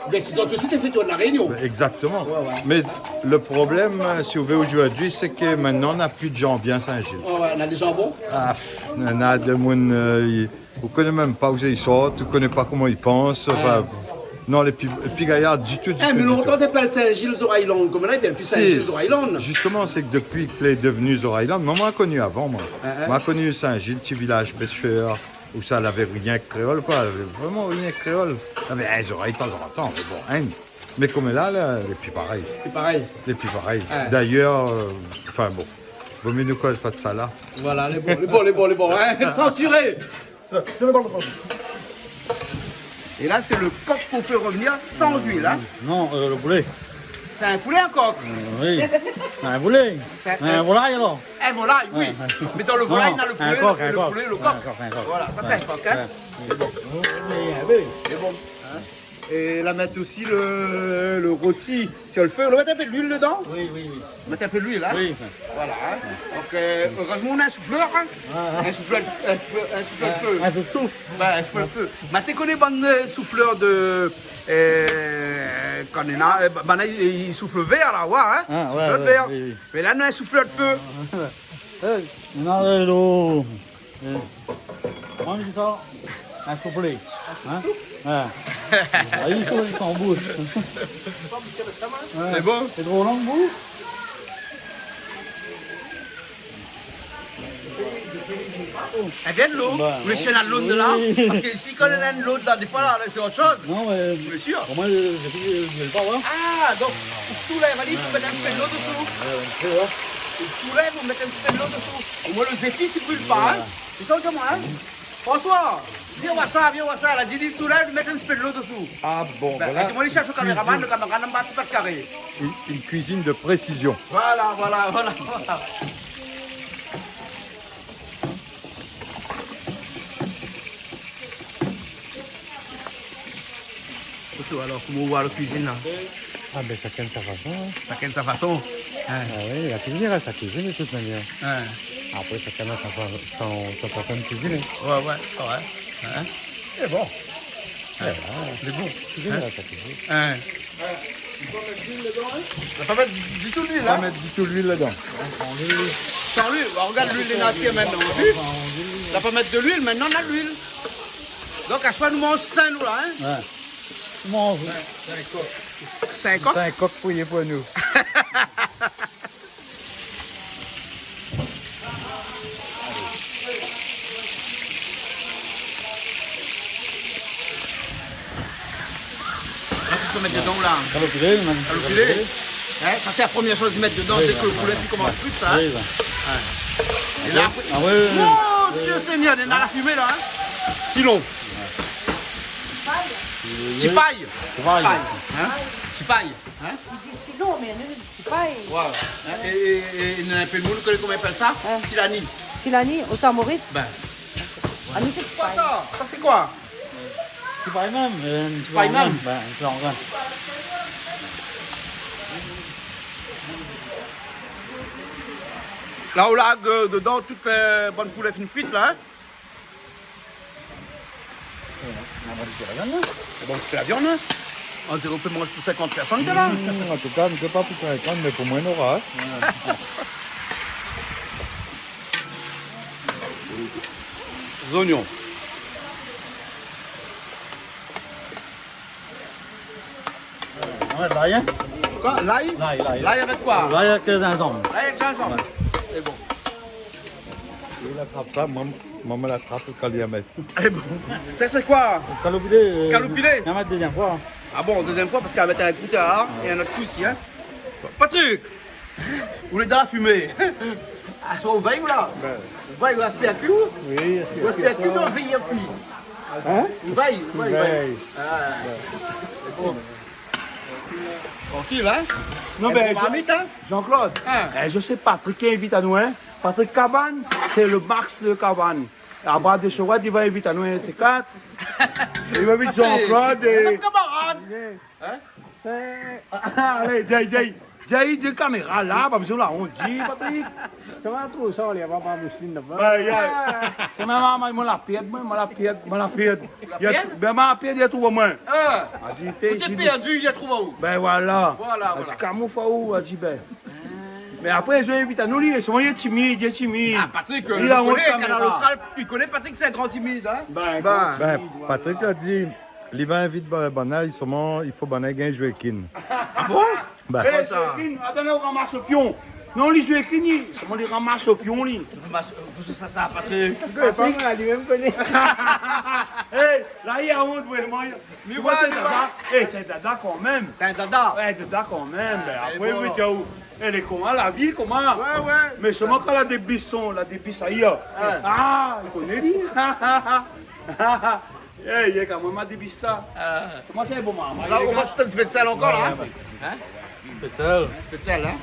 Ben, sé zot osi té fé tourn La Rényon. Ben, exactement. Ouais, ouais. Mé le problèm, euh, si ou vé, ojourdui, sé ke mintnan, na pi de jan bien Sin-Zil. Ouais, ouais, na dé jan bon. Ah, pff, na, na demoun, euh, i, ou koné mèm pa ousa i sort, ou koné pa koman i pans, anfin, non, lé pi, lé pi gayar ditou, ditou, ditou. Eh, mé lontan té i apèl Sin-Zil Zor Island, koméla i apèl pi Sin-Zil Zor Island. Si, zistoman, sé ke dopi ke lé devni Zor Island, moin, moin la koni avan, moin. Hein, hein. Moin la koni Sin-Zil, ti vilaz pèshèr, ousa lavé rienk kréol, koi. Lavé vréman rienk kréol. Lavé in zorèy tazantan, mé bon, in. Mé koméla, la, lé pi parèy. Pi parèy. Lé pi parèy. Ouais. Dayèr, euh, anfin bon, vo mié nou koz pa de sa la. Voilà, lé bon, lé bon, lé bon, lé bon, in. Sansiré. É la, sé le kok k'ou fé revenir san luil, in. Non, euh, le poulé. Sé in poulé, in kok ? Euh, oui. In poulé. Sé in volay, alor. In volay, oui. Ouais, ouais. Mé dan le volay, non, na le poulé, in kok, le, in kok, le poulé, le kok. Ouais, in kok, in kok. Voilà, sa sé in kok, in. Ouais. Lé bon. Lé bon, in. É la mèt osi le, le roti sur le feu. La mèt in pé de luil dedan. Oui, oui, oui. Mèt in pé de luil, in. Oui, ouais. Voilà, in. Donk, euh, erèzman nou na in souflèr, in. Ouais, ouais. In souflèr, in souflèr, in souflèr de fé. Ouais, in pé de souf. Ouais, in souflèr de fé. Mé té koné bann, euh, souflèr de, euh, kan néna, euh, banna i, i soufl vèr la, ouais, in. Ah, ouais, ouais, souflèr vèr. Oui, oui. Mé la nou na in souflèr de fé. Eh, non, euh, lo, Eh, manz sa, in souplé. In souplé ? In ? Ouais. Ah, i fo li san boush. Ouais. Lé bon ? Lé tro long, boush. Eh bien, de lo. Ben, ou lès anou de lo la, oui. Parske si kan néna de lo la, défoi la, la, sé ot shoz. Non, mé... Bien sir. Omoin, euh, je, je, je vais pas, hein. Ah, donk, ou soulèv, ou mèt in ti pé de lo desou. Ouais, ouais, ouais. Ou soulèv, ou mèt in ti pé de lo desou. Omoin, lé zépis i bril pa, in. Voilà. Sé sa, ou di amoin, in ? François, vien voir sa, vien voir sa. La di, li soulèv, li mèt in ti pé de lo desou. Ah bon, ben, voilà. Di amoin, li shèrsh le kaméraman, le kaméraman, pa de karé. Une, une cuisine de précision. Voilà, voilà, voilà, voilà. Ok, alor, koman ou voi la kuizine la ? Ah ben, shakinn sa fason, in. Shakinn sa fason. In. Ah oui, la kuizine i rès la kuizine de tout manièr. In. Apré, shakinn na son fa-, son, son fason de kuiziné. Ouais, ouais, ouais. In. Lé bon. In. Voilà. Lé bon. Kuizine i rès la kuizine. In. Ou pé mèt de luil dedan, in ? Ou pé pa mèt ditou luil, in ? Pa mèt ditou luil dedan. San luil. San luil. Bon, regard luil, li na pi mintnan, ou la vi ? Ou la pa mèt de luil, mintnan na luil. Donk, aswar nou manz sin, nou la, in ? Ouais. Nou manz. Sin kok. Sin kok ? Sin kok friyé pou nou. La, ou sa mèt dedan la. Sa lo pilé, mèm. Sa lo pilé. In, sa sé la promièr shoz i mèt dedan, oui, dé ke lo poulé i komans kui, sa, in. Oui, oui. Ouais. É la, apré, ah, oui, oui, oui. Mon Dié Sényèr, néna la fimé la, in. Silon. Ti pay. Ti pay. Ti pay, in. Ti pay. In ? Li di silon, mé nou, nou di ti pay. Voilà. In, é, é, é, é, néna in pé de moun, ou koné koman i apèl sa ? In. Tilani. Tilani, osa Moris ? Ben. Ah, nou, sé ti pay. Sa, sa sé koi ? Ti pay mèm, euh, ti pay mèm. Ben, in pé an grin. La, ou larg, euh, dedan tout, euh, bann poulé fine frit la, in ? Bon, sé la viann, in. On diré ou pé manz pou sinkant pèrsone, la. Hmm, an tou ka, mi sé pa pou sinkant, mé pou moin, nora, in. Zoignon. Ouais, lay, in. Koi ? Lay ? Lay, lay. Lay avèk koi ? Lay avèk, euh, zinzanm. Lay avèk zinzanm. Ouais. Sé bon. É la trap sa, moin, Momon la trap lo kaliamèt. Eh bon. Sa sé koi ? Kaloupilé, euh, kaloupilé. Li va mèt dézièm foi. Ah bon, dézièm foi, parske li va mèt in kou la, é in ot kou isi, hein. Patrick, ou lé dan la fimé. Ah, sa ou vèy ou la ? Ben. Ou vèy, ou aspir kui ou ? Oui, aspir kui. Ou aspir kui, non, vèy kui. Hein ? Ou vèy, ou vèy, ou vèy. Vèy. Ah. Bon. Trankil, hein ? Non, ben, marmit, hein ? Jean-Claude, hein ? Eh, mi sé Patrick ki invit anou, hein ? Patrick Cabane, sé lo Max de Cabane. Abra de Chouette, li va invit anou, hein, sé kat. Li va invit Jean-Claude é... Sé kamarad. Hein ? Sé, alé, Jay, Jay. Jay, Jay, kaméra la, pa bezoin la, on di, Patrick. Sa va, trouv sa, alé, va, va, mousine, la, va. Ben, ya, sé ma momon, moin la pèrd, moin, moin la pèrd, moin la pèrd. Ou la pèrd ? Ben, ma pèrd, li la trouv amoin. Ah. Ou té pèrd, li la trouv aou. Ben, voilà. Voilà, voilà. Li la di, koman ou fé ou ? Li la di, ben. Mé apré, zot i invit anou, li, solman li lé timid, li lé timid. Ah, Patrick, euh, li la ont, Kanal Austral, li koné Patrick, sé in gran timid, hein ? Ben, gran timid, voilà. Ben, Patrick la di, li va invit ba-, banna, solman i fo banna i gingn zoué kin. Ah bon ? Ben. Eh, koman sa ? Zoué kin, atann, ou ramas lo pion. Non, li zoué kin, li, solman li ramas lo pion, li. Ramas, euh, kosa sa, sa, Patrick ? Li koné pa, moin, li mèm koné. Eh, la, li la ont, vréman. Mé sé in dada. Eh, sé in dada kan mèm. Sé in dada. Ouais, dada kan mèm. Ah, ben, apré, bon, oui, alor. Lé koman, la vi, koman ? Ouais, ouais. Mé solman kan la débis son, la débis sa, li, hein. Ah, li koné, li. Eh, li lé kan mèm, ma débis sa. Ah. Solman sé bon, momon. La, ou rajout in ti pé d'sèl ankor, la, hein ? Ouais, ouais. Hein ? Pé d'sèl. Pé d'sèl, hein ?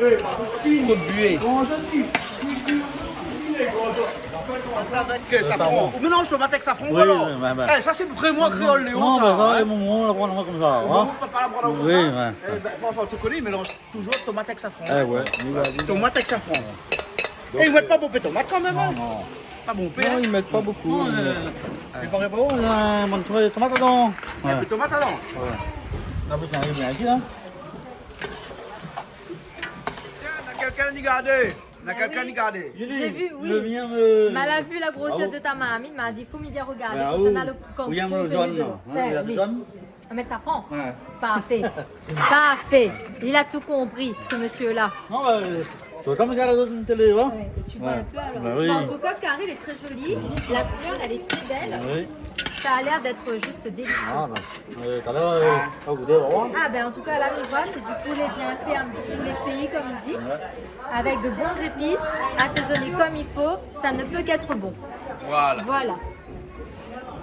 Tro d'bué. Avèk, euh, safran. Safran. Ou mélanz tomat avèk safran, oui, alor. Oui, oui, oui. Eh, sa sé vréman kréol, Léo, sa, hein ? Non, ben sa, momon la aprann amoin konmsa, hein. Momon, papa la aprann aou konmsa ? Oui, ouais. Eh ben, François, ou koné, i mélanz touzour tomat avèk safran. Eh ouais, mi la di. Tomat avèk safran. Ouais. Eh, i mèt pa bonpé tomat kan mèm, hein ? Non, non. Pa bonpé, hein ? Non, i mèt pa bonpé. Non, euh, i paré pa, oh, la, in bon troi tomat ladan. In pé tomat ladan. Ouais. La, fo sa ariv bien isi, la. Tiens, na kèlkin i gard. Na kèlkin i gard. Ah oui. J'ai vu, oui. Le mien, euh, Mé la vu la grosèr de ta marmit, ma di, fo mi vien regardé, ben, konmsa, na lo kontenu dedan. Hein, oui. Mèt safran. Ouais. Parfé. Parfé. Il a tout compris, ce monsieur-là. Non, euh, ou koné, mi gard la télé, hein ? Ouais, et tu vois un peu, alors. Ben oui. Bon, en tout cas, le carré, il est très joli. La couleur, elle est très belle. Oui. Ça a l'air d'être juste délicieux. Ah, ben, euh, tout à l'heure, euh, on va goûter, on va voir. Ah, ben, en tout cas, là, mi voi, c'est du poulet bien ferme, du poulet pays, comme il dit, ouais, avec de bons épices, assaisonné comme il faut. Ça ne peut qu'être bon. Voilà. Voilà.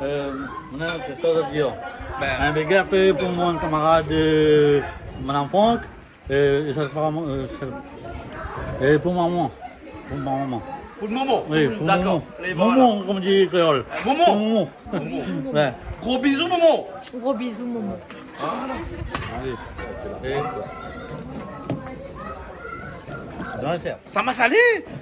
Euh, moin, sé sa, sa vé dir. Ben. In big up pou mon kamarad, euh, Madame Franck. Euh, é sa, aparaman, euh, sé, é pou momon. Pou momon. Pou momon ? Oui, pou momon. D'accord. Lé bon, alor. Momon, konm i di kréol. Euh, momon. Pou momon. Momon. Ouais. Gro bizou, momon. Gro bizou, momon. Voilà. Alé. É sa masalé,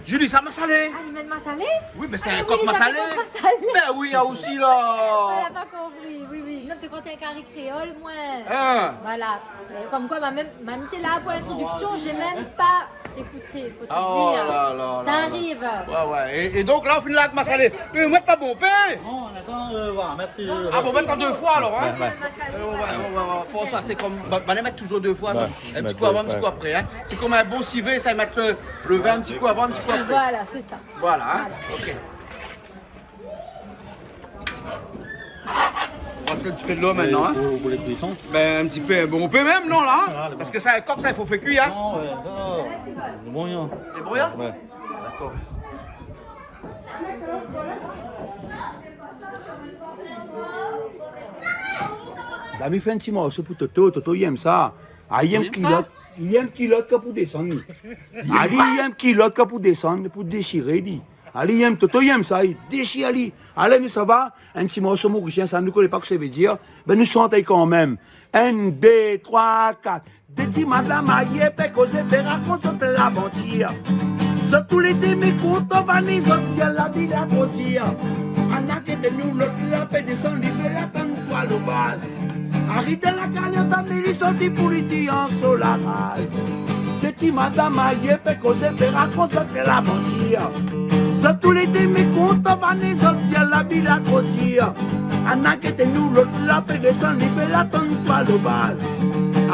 Julie, sa masalé. Ah, li mèt masalé ? Oui, mé sé in kok masalé. Ah, oui, sa sé kok masalé. Ben oui, la osi, la. Ah, la pa konpri. Oui, oui. Non, té kan té in kari kréol, moin. Hein. Voilà. Euh, comme quoi, ma mèm, ma mèm té la pou l'introduction, j'ai même pas écouté, pour te dire. Oh là là là là. Ça arrive. Ouais, ouais. É, é donk la, ou fini la avèk masalé. Mé ou mèt pa bonpé. Non, on attend, euh, voilà, merci, euh, ah bon, mèt an dé foi alor, hein. Ouais, ouais. Euh, ouais, ouais, ouais, ouais. Fo sa, sé konm, ba, ba, mèt touzour dé foi, ouais, donk, in ti kou avan, in ti kou apré, hein. Sé konm in bon sivé, sa, i mèt lo, lo vin in ti kou avan, in ti kou apré. Voilà, c'est ça. Voilà, hein. Voilà. Ok. On rajoute un petit peu de l'eau maintenant, hein. Pou, pou lé kuison. Ben, un petit peu. Bon, on peut même, non, là, hein. Ah, lé bon. Parce que sa, in kok sa, i fo fé kui, hein. Non, ouais, non. Lé bon, hein. Lé bon, hein ? Ouais. D'accord. La mi fé in ti morso pou Toto. Toto i èm sa. Ah, i èm kilot. I èm kilot kan pou désann. Ali i èm kilot kan pou désann, pou déshiré, li. Ali i èm, Toto i èm sa, li déshir ali. Alé, nou sava, in ti morso morisien sa, nou koné pa kosa i vé dir. Ben, nou shant ali kan mèm. In, dé, troi, kat. Dé ti madam ayé pé kozé, pé rakont zot lavantir. Zot tou lé dé mékontan, vann zot dièl, la vi la tro dir. Anna kété nou, lot la pé désann, li vé la tann toi lo baz. Ariv dan la karièr, ta mèt li sorti pou li di an so la raz. Dé ti madam ayé pé kozé, pé rakont zot lavantir. Zot tou lé dé mékontan, vann zot dièl, la vi la tro dir. Anna kété nou, lot la pé désann, li vé la tann toi lo baz.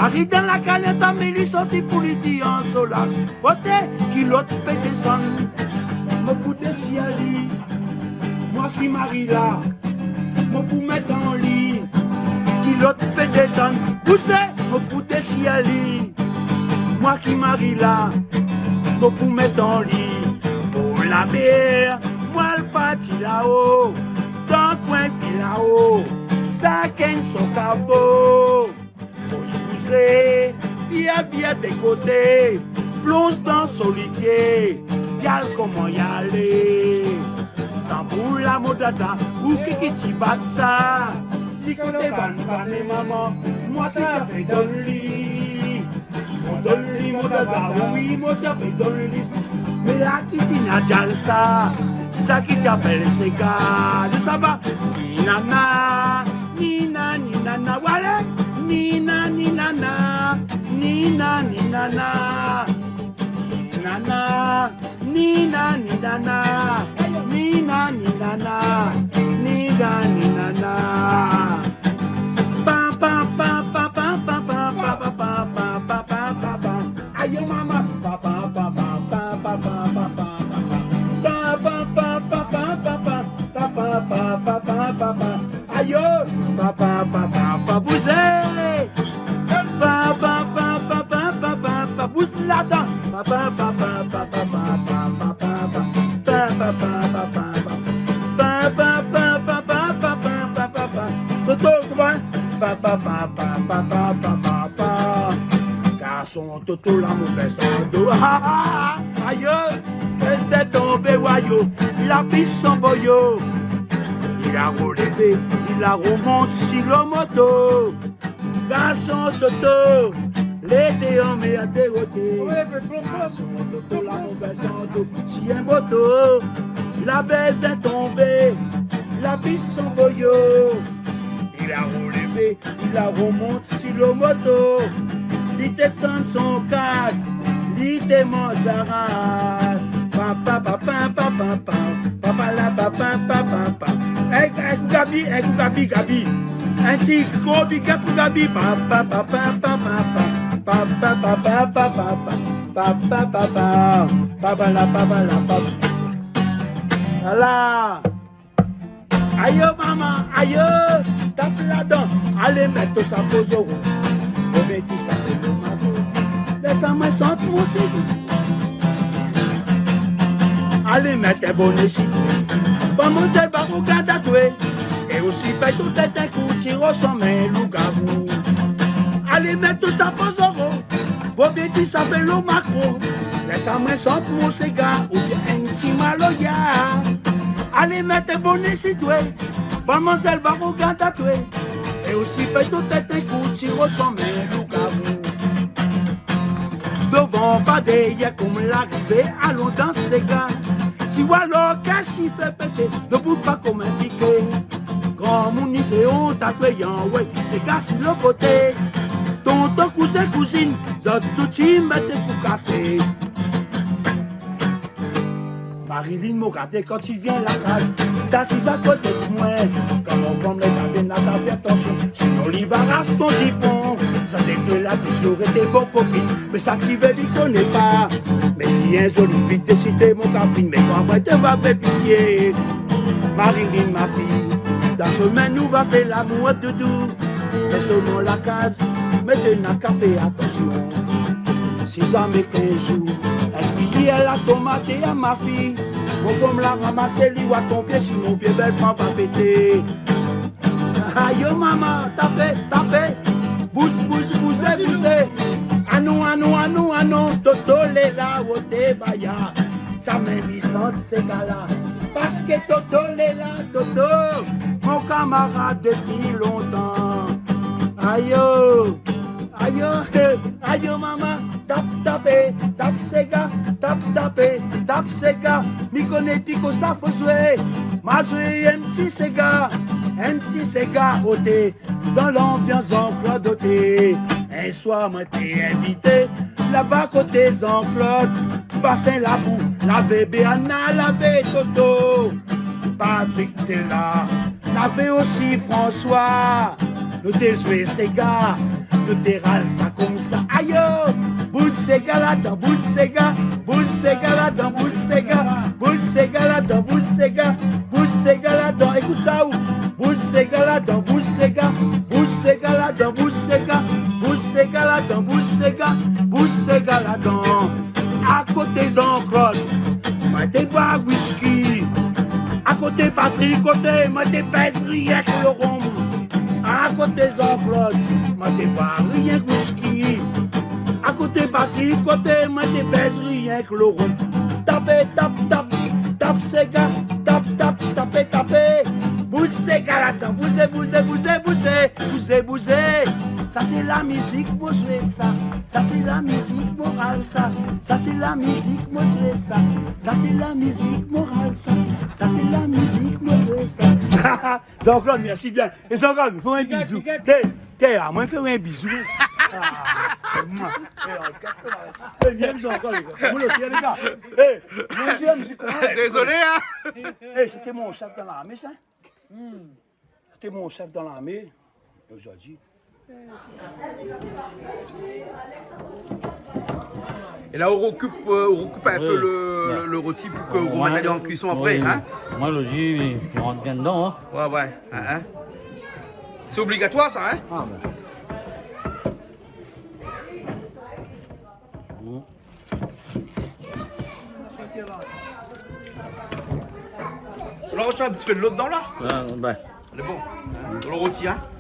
Ariv dan la karièr, ta mèt li sorti pou li di an so la raz. Oté, kilot pé désann. Mo pou dési ali, moin ki mari la, mo pou mèt an li. Kilot fé désann, pousé, mo pou dési ali, moin ki mari la, mo pou mèt an li. Pou la mèr, moin la parti laò, dan koin pi laò, sakenn son kavo. Bouz bouzé, via via dé koté, plonz dan son limièr, dial koman i alé. Tanbour la mo dada, ou ki ki ti bat sa? Si koté bann fanm é momon, moin ki ti fé donn li. Mo donn li mo dada, oui, mo ti fé donn li. Mé la ki ti na dial sa, sa ki ti apèl séga, nou sava. Ni nana, ni na, ni nana, walé. Ni na, ni nana, ni na, ni nana. Ni nana, ni na, ni nana. Ni na, ni nana, ni na, ni nana. Pa, pa, pa. Ayo, mama. Pa, pa, pa. Pa, pa, pa, pa. Pa, pa, pa, pa. Ayo, pa, pa, pa, pa, pa, bouzé. Pa, pa, pa, pa, bouz ladan. Pa, pa, pa, pa. Pa, pa, pa, pa. Toto, koman? Pa, pa, pa, pa. Garson Toto la mo bès an do. Ayo, bèl tèt tonbé wayo, la pis son boyo. Li la rolévé, li la romont si lo moto. Garson Toto, lété anmèrdé oté. Garson Toto la mo bès an do, si in moto. La bèz tonbé, la pis son boyo. Li la rolévé, li la romont si lo moto. Li té sann son kas, li té manz aras. Pa, pa, pa. Papa la, pa, pa, pa, pa, pa. Èk, èk, Gabi, èk, Gabi, Gabi. In ti gro big up pou Gabi. Pa, pa, pa. Pa, pa, pa, pa. Papa la, papa la, papa. Ala. Ayo, mama, ayo, tap ladan. Alé mèt sa po zoro. Oubien ti sa fé lo mago. Lès amoin sant mon séga. Alé mèt in boné si. Bann manzèl va rogard atoué. É osi fé tout tèt in kou, ti rosanm in lougawou. Alé mèt sa po zoro. Oubien ti sa fé lo makro. Lès amoin sant mon séga. Oubien in ti maloya. Alé mèt in boné si toué. Bann manzèl va rogard atoué. É osi fé tout tèt in kou, ti rosanm in lougawou. Dovan pa dèrièr, konm larivé, alon dans séga. Ti wa lorkès i fé pété, dobout pa konm in piké. Granmoun i fé ont atoué, anvoy séga si lo koté. Tonton, kouzin, kouzine, zot tout i mèt pou kasé. Marilyn, mo gardé kan ti vien la kaz, t'asiz akoté d'moin. Kan mon fanm lé ta vien la, ta fé atansion, sinon li va ras ton zipon. Sa té ke la touzour été bon kopine, mé sa ti vé li koné pa. Mé si in zoli fi té sité mon kapine, mé kan moin té va fé pitié. Marilyn, ma fi, dan semèn nou va fé lamour, doudou. Mé solman la kaz, mé té na ka fé atansion. Si zamé k'in zour èl i piyé la tomat a ma fi, mon fanm la ramasé li, wa ton pié, si mon pié bèl pa va pété. Ayo, mama, tapé, tapé. Bouz, bouz, bouzé, bouzé. Anon, anon, anon, anon. Toto lé la, oté baya. Sa mèm i sant séga la. Paske Toto lé la, Toto, mon kamarad dépi lontan. Ayo, ayo, ayo, mama, tap, tapé, tap séga, tap, tapé, tap séga. Mi koné pi kosa fo zoué. Ma zoué in ti séga, in ti séga oté. Dan lanbians Jean-Claude oté. In soir moin té invité laba koté Jean-Claude. Basin Labou, lavé Béana, lavé Toto. Patrick té la, lavé osi François. Nou té zoué séga, nou té ral sa konmsa. Ayo, bouz séga ladan, bouz séga, bouz séga ladan, bouz séga, bouz Koté Jean-Claude, moin té boir wiski. Akoté Patrick, koté, moin té bèz rienk lo rom. Akoté Jean-Claude, moin té boir rienk wiski. Akoté Patrick, koté, moin té bèz rienk lo rom. Tapé, tap, tap, tap séga, tap, tap, tapé, tapé. Bouz séga ladan, bouzé, bouzé, bouzé, bouzé, bouzé, bouzé. Sa sé la mizik, moin sé sa. Sa sé la mizik moral sa. Sa sé la mizik moin sé sa. Sa sé la mizik moral sa. Sa sé la mizik moin sé sa. Jean-Claude, mèrsi bien. É Jean-Claude, fé in bizou. Té, té, amoin fé in bizou. Ah, moin. É, regard koman. É, bien Jean-Claude, lé gars. Moin lo pir, lé gars. É, moin, mi di, mi di, dézolé, in. É, sété mon shèf dan larmé sa. Sété mon shèf dan larmé, é zordi. É la, ou rokoup, euh, ou rokoup in pé lo, lo, lo roti pou ke ou romèt ali an kuison apré, in ? Moin, lo ji, i rant bien dedan, in. Ouais, ouais, in, in. Sé obligatoir sa, in ? Ah, bin. Ou la rosh in ti pé dolo dedan la ? Ah, bin. Lé bon. Ou la rotir, in ?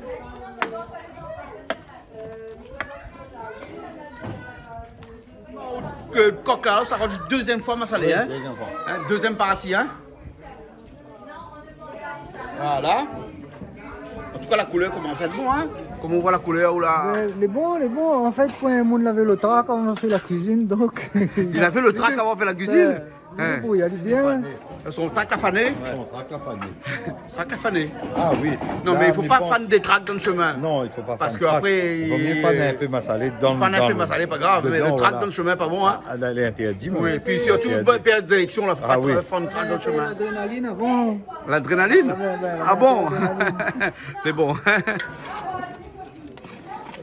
Ke kok la, ou sa rajout dézièm foi masalé, in ? Oui, dézièm foi. In, dézièm parti, in ? Voilà. An tou ka, la koulèr i komans èt bon, in. Koman ou voi la koulèr ou la ? Bin, lé bon, lé bon. An fèt, pou in moun lavé lo trak avan fé la kuizine, donk. Li lavé lo trak avan fé la kuizine ? Bin, li débrouy, li lé bien. Son trak la fané ? Ouais. Son trak la fané. Trak la fané. Ah oui. Non, mé i fo pa fann dé trak dan lo shomin. Non, i fo pa fann trak. Parske apré, vo mié fann in pé masalé dan, fann in pé masalé, pa grav, mé lo trak dan lo shomin, pa bon, in. Ah, la, lé intèrdi, moin. Oui, épi sirtou, pèrd direksion la, fo pa fann trak dan lo shomin. Ladrénalin avan. Ladrénalin ? Ah ouais, ouais, ouais, ladrénalin. Lé bon.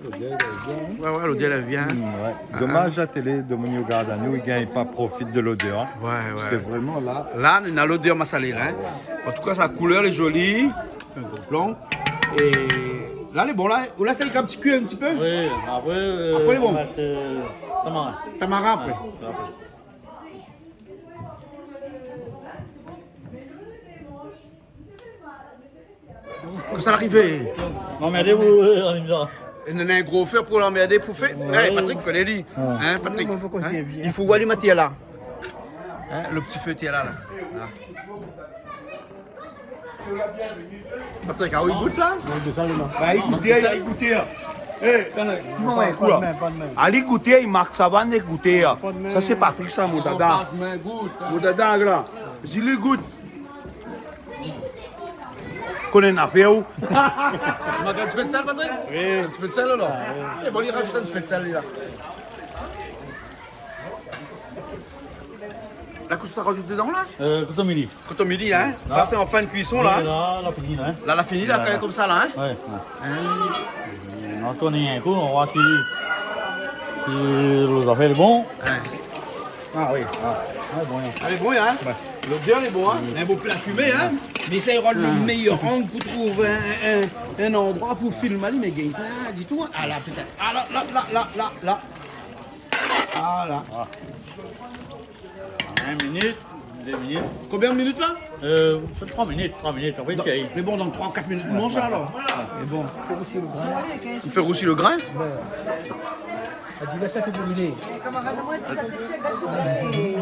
Lodèr lé bien, in ? Ouais, ouais, lodèr lé bien. Mm, ouais. Domaz, la télé, domoun i gard anou, i gingn pa profit de lodèr, in. Ouais, ouais. Parske vréman la, la nou na lodèr masalé la, in. An tou ka, sa koulèr lé zoli. Fé in gro plan. É la lé bon la. Ou lès ali in ti kui in ti pé. Oui, apré, euh, apré lé bon. Ou va mèt, euh, tamarin. Tamarin apré. Ouais, apré. Kosa la arivé ? Non, mé alé, ou, euh, an minm tan. Néna in gro fé pou lanmèrdé, pou fé. Ouais. É, Patrick i koné li. Ouais. In, Patrick ? Non, mé poukoi sé vié ? I fo alim atèr la. In, lo ti fé atèr la, la. La. Patrick, ah oui, i gout la ? Ba, i gout, i gout. É, atann. Non, ouais, pa de min, pa de min. Ali i gout, i mark sa, va, i gout. Pa de min. Sa sé Patrick sa, mon dada. Pa de min, gout, in. Mon dada la. Zili i gout. Koné in nafèr ou ? Ma gingn in ti pé d'sèl, Patrick ? Oui. In ti pé d'sèl, alor ? Ah, oui. É bon, li rajout in ti pé d'sèl, li la. La, kosa ou rajout dedan la ? Euh, kotomili. Kotomili, in ? La. Sa sé an fin d'kuison la, in ? Oui, la, la fini la, in ? La, la fini la, konmsa la, in ? Ouais, ouais. In ? Nou tourn in kou, nou voi si, si lo zafèr lé bon. In. Ah oui, ah. Ouais, bon, in. Lé bon, in ? Ouais. Lodèr lé bon, in ? Mm. In bon pla fimé, in ? Mé sa i rann lo méyèr ang pou trouv in, in, in, in landroi pou film ali, mé i gingn pa ditou, in. Ah la, pétèt. Ah la, la, la. Voilà. Ah. In minit, dé minit. Konbien minit la ? Euh, sé troi minit, troi minit, apré, non, i fé. Mé bon, dan troi, kat minit, nou manz sa, alor. Ouais. Mé bon. Fé rousi lo grin. Fé rousi lo grin ? Ouais. La di, lès in pé brilé.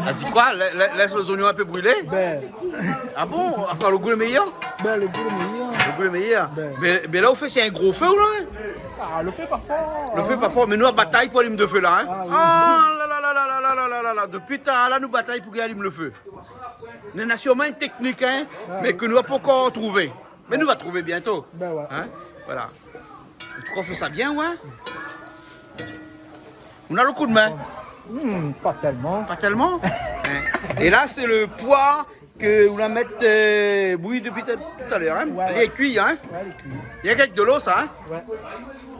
La di koi ? Lè-, lè-, lès lo zoignon in pé brilé ? Bin. Ah bon ? Apré, lo gou lé méyèr ? Bin, lo gou lé méyèr. Lo gou lé méyèr. Bin. Mé, mé la, ou fé, sé in gro fé, ou la, in ? Ah, lo fé pa for. Lo fé pa for, mé nou, nou batay pou alim lo fé la, in. Ah oui. Ah la la la. Dopi talèr la, nou batay pou gingn alim lo fé. Nou néna sirman in téknik, in, mé ke nou la pankor trouvé. Mé nou va trouvé bientô. Bin ouais. In ? Voilà. An tou ka, ou fé sa bien, ouais. Ou na lo koudmin ? Hmm, pa tèlman. Pa tèlman ? In. É la, sé lo poi ke ou la mèt, euh, bouyi dopi ta-, talèr, in ? Ouais, ouais. Lé kui, in ? Ouais, lé kui. Néna kèk dolo, sa, in ? Ouais.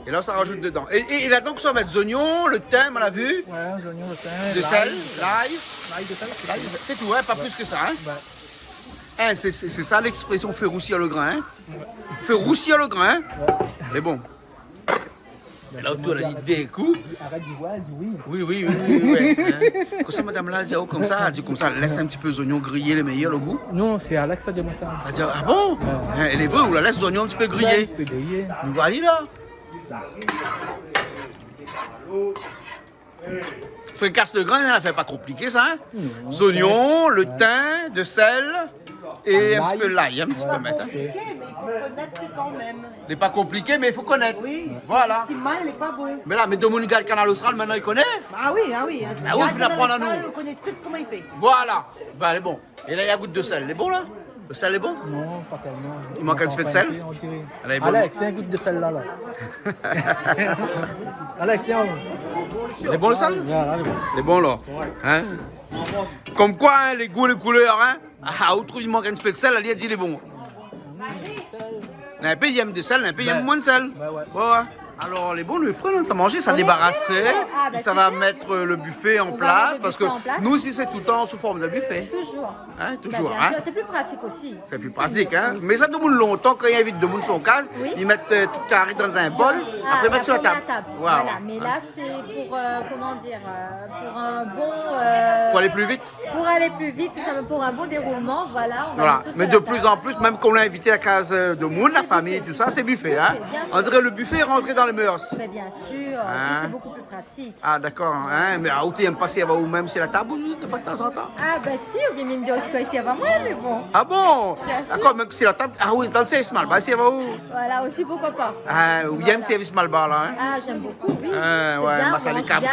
É la, ou sa rajout dedan. É, é, é ladan, ou sa mèt zoignon, lo tin, nou la vi. Ouais, zoignon, lo tin, lo sèl, lay. Lay, de sèl, sé tou. Lay, sé tou, in, pa plis ke sa, in ? Ouais. In, sé, sé, sé sa lèksprésyon, fé rousi lo grin, in ? Ouais. Fé rousi lo grin, in ? Ouais. Mé bon. Mé la, ou tourn ali dé kou. Arèt di oir, di oui. Oui, oui, oui, oui, oui, ouais. Hein. Konmsa, madam la di aou konmsa, èl di konmsa, lès in ti pé zoignon griyé, lé méyèr, lo gou. Non, sé Alex la di amoin sa. Èl di, ah bon ? Ouais. Hein, é lé vré, ou la lès zoignon in ti pé griyé. Ouais, in ti pé griyé. Nou va alé la. Frikas de grin, in, afèr pa konpliké sa, hein ? Non, zoignon, lo tin, de sèl é in ti pé lay, hein, in ti pé mèt, hein. Lay. Ouais, ok. Konpliké, mé i fo konèt kan mèm. Lé pa konpliké, mé i fo konèt. Oui, si, si mal, lé pa bon. Voilà. Mé la, mé domoun i gard Kanal Austral, mintnan i koné. Ah oui, ah oui, hein. Ah oui, si i gard Kanal Austral, nou koné tout koman i fé. Voilà. Bin, lé bon. É la, i gout de sèl. Lé bon, la ? Lo sèl lé bon ? Non, pa tèlman. I mank in ti pé de sèl ? Lé bon. Alex, vien gout de sèl la, la. Alex, vien. Lé bon, lo sèl ? Ouais, la, lé bon. Lé bon, la. Ouais. Hein ? Konmkoi, hein, lé gou, lé koulèr, hein ? Ah, ou trouv i mank in ti pé de sèl, la, li la di lé bon. Néna in pé i èm de sèl, néna in pé i èm moin de sèl. Ouais, ouais. Ouais, ouais. Alor, lé bon, nou pran, sa manzé, sa débaras. Nou lé pran, ah, bin, super. É sa va mèt, euh, lo bifé an plas, parske nou, isi, sé toultan sou form de bifé. Toujours. Hein, toujours, hein. Bin, bien sûr, c'est plus pratique aussi. Sé pli pratik, hein. Oui. Mé sa, domoun lontan, kan i invit domoun son kaz, oui, i mèt, euh, tout kari dan in bol, ah, apré i mèt sou la tab. Voilà. Voilà. Mé la, sé pou, euh, koman dir, euh, pou in bon, euh, pou alé pli vit. Pou alé pli vit, tout sinpleman, pou in bon déroulman, voilà, on va mèt tout sou la tab. Voilà. Mé de pli an pli, mèm kan ou lé invité a la kaz, euh, domoun, la fami, tout sa, sé bifé, hein. Sé bifé, bien sûr. On dirait le buffet est rentré dans les mœurs. Mé bien sûr, en plus, c'est beaucoup plus pratique. Hein ? Ah, dakor, hein, mé, ah, ou té yèm pa sèrv aou mèm si la tab, ou, défoi, tazantan ? Ah, bin si, oubien mèm dé osi, sèrv amoin, mé bon. Ah bon ? Bien sûr. Dakor, mèm si la tab, ah oui, dan lo sèrvis malbar, sèrv aou. Voilà, aussi, pourquoi pas. Ah, ou yèm sèrvis malbar la, hein ? Voilà. Ah, j'aime beaucoup, oui. Ah, ouais, c'est bien, on mange bien,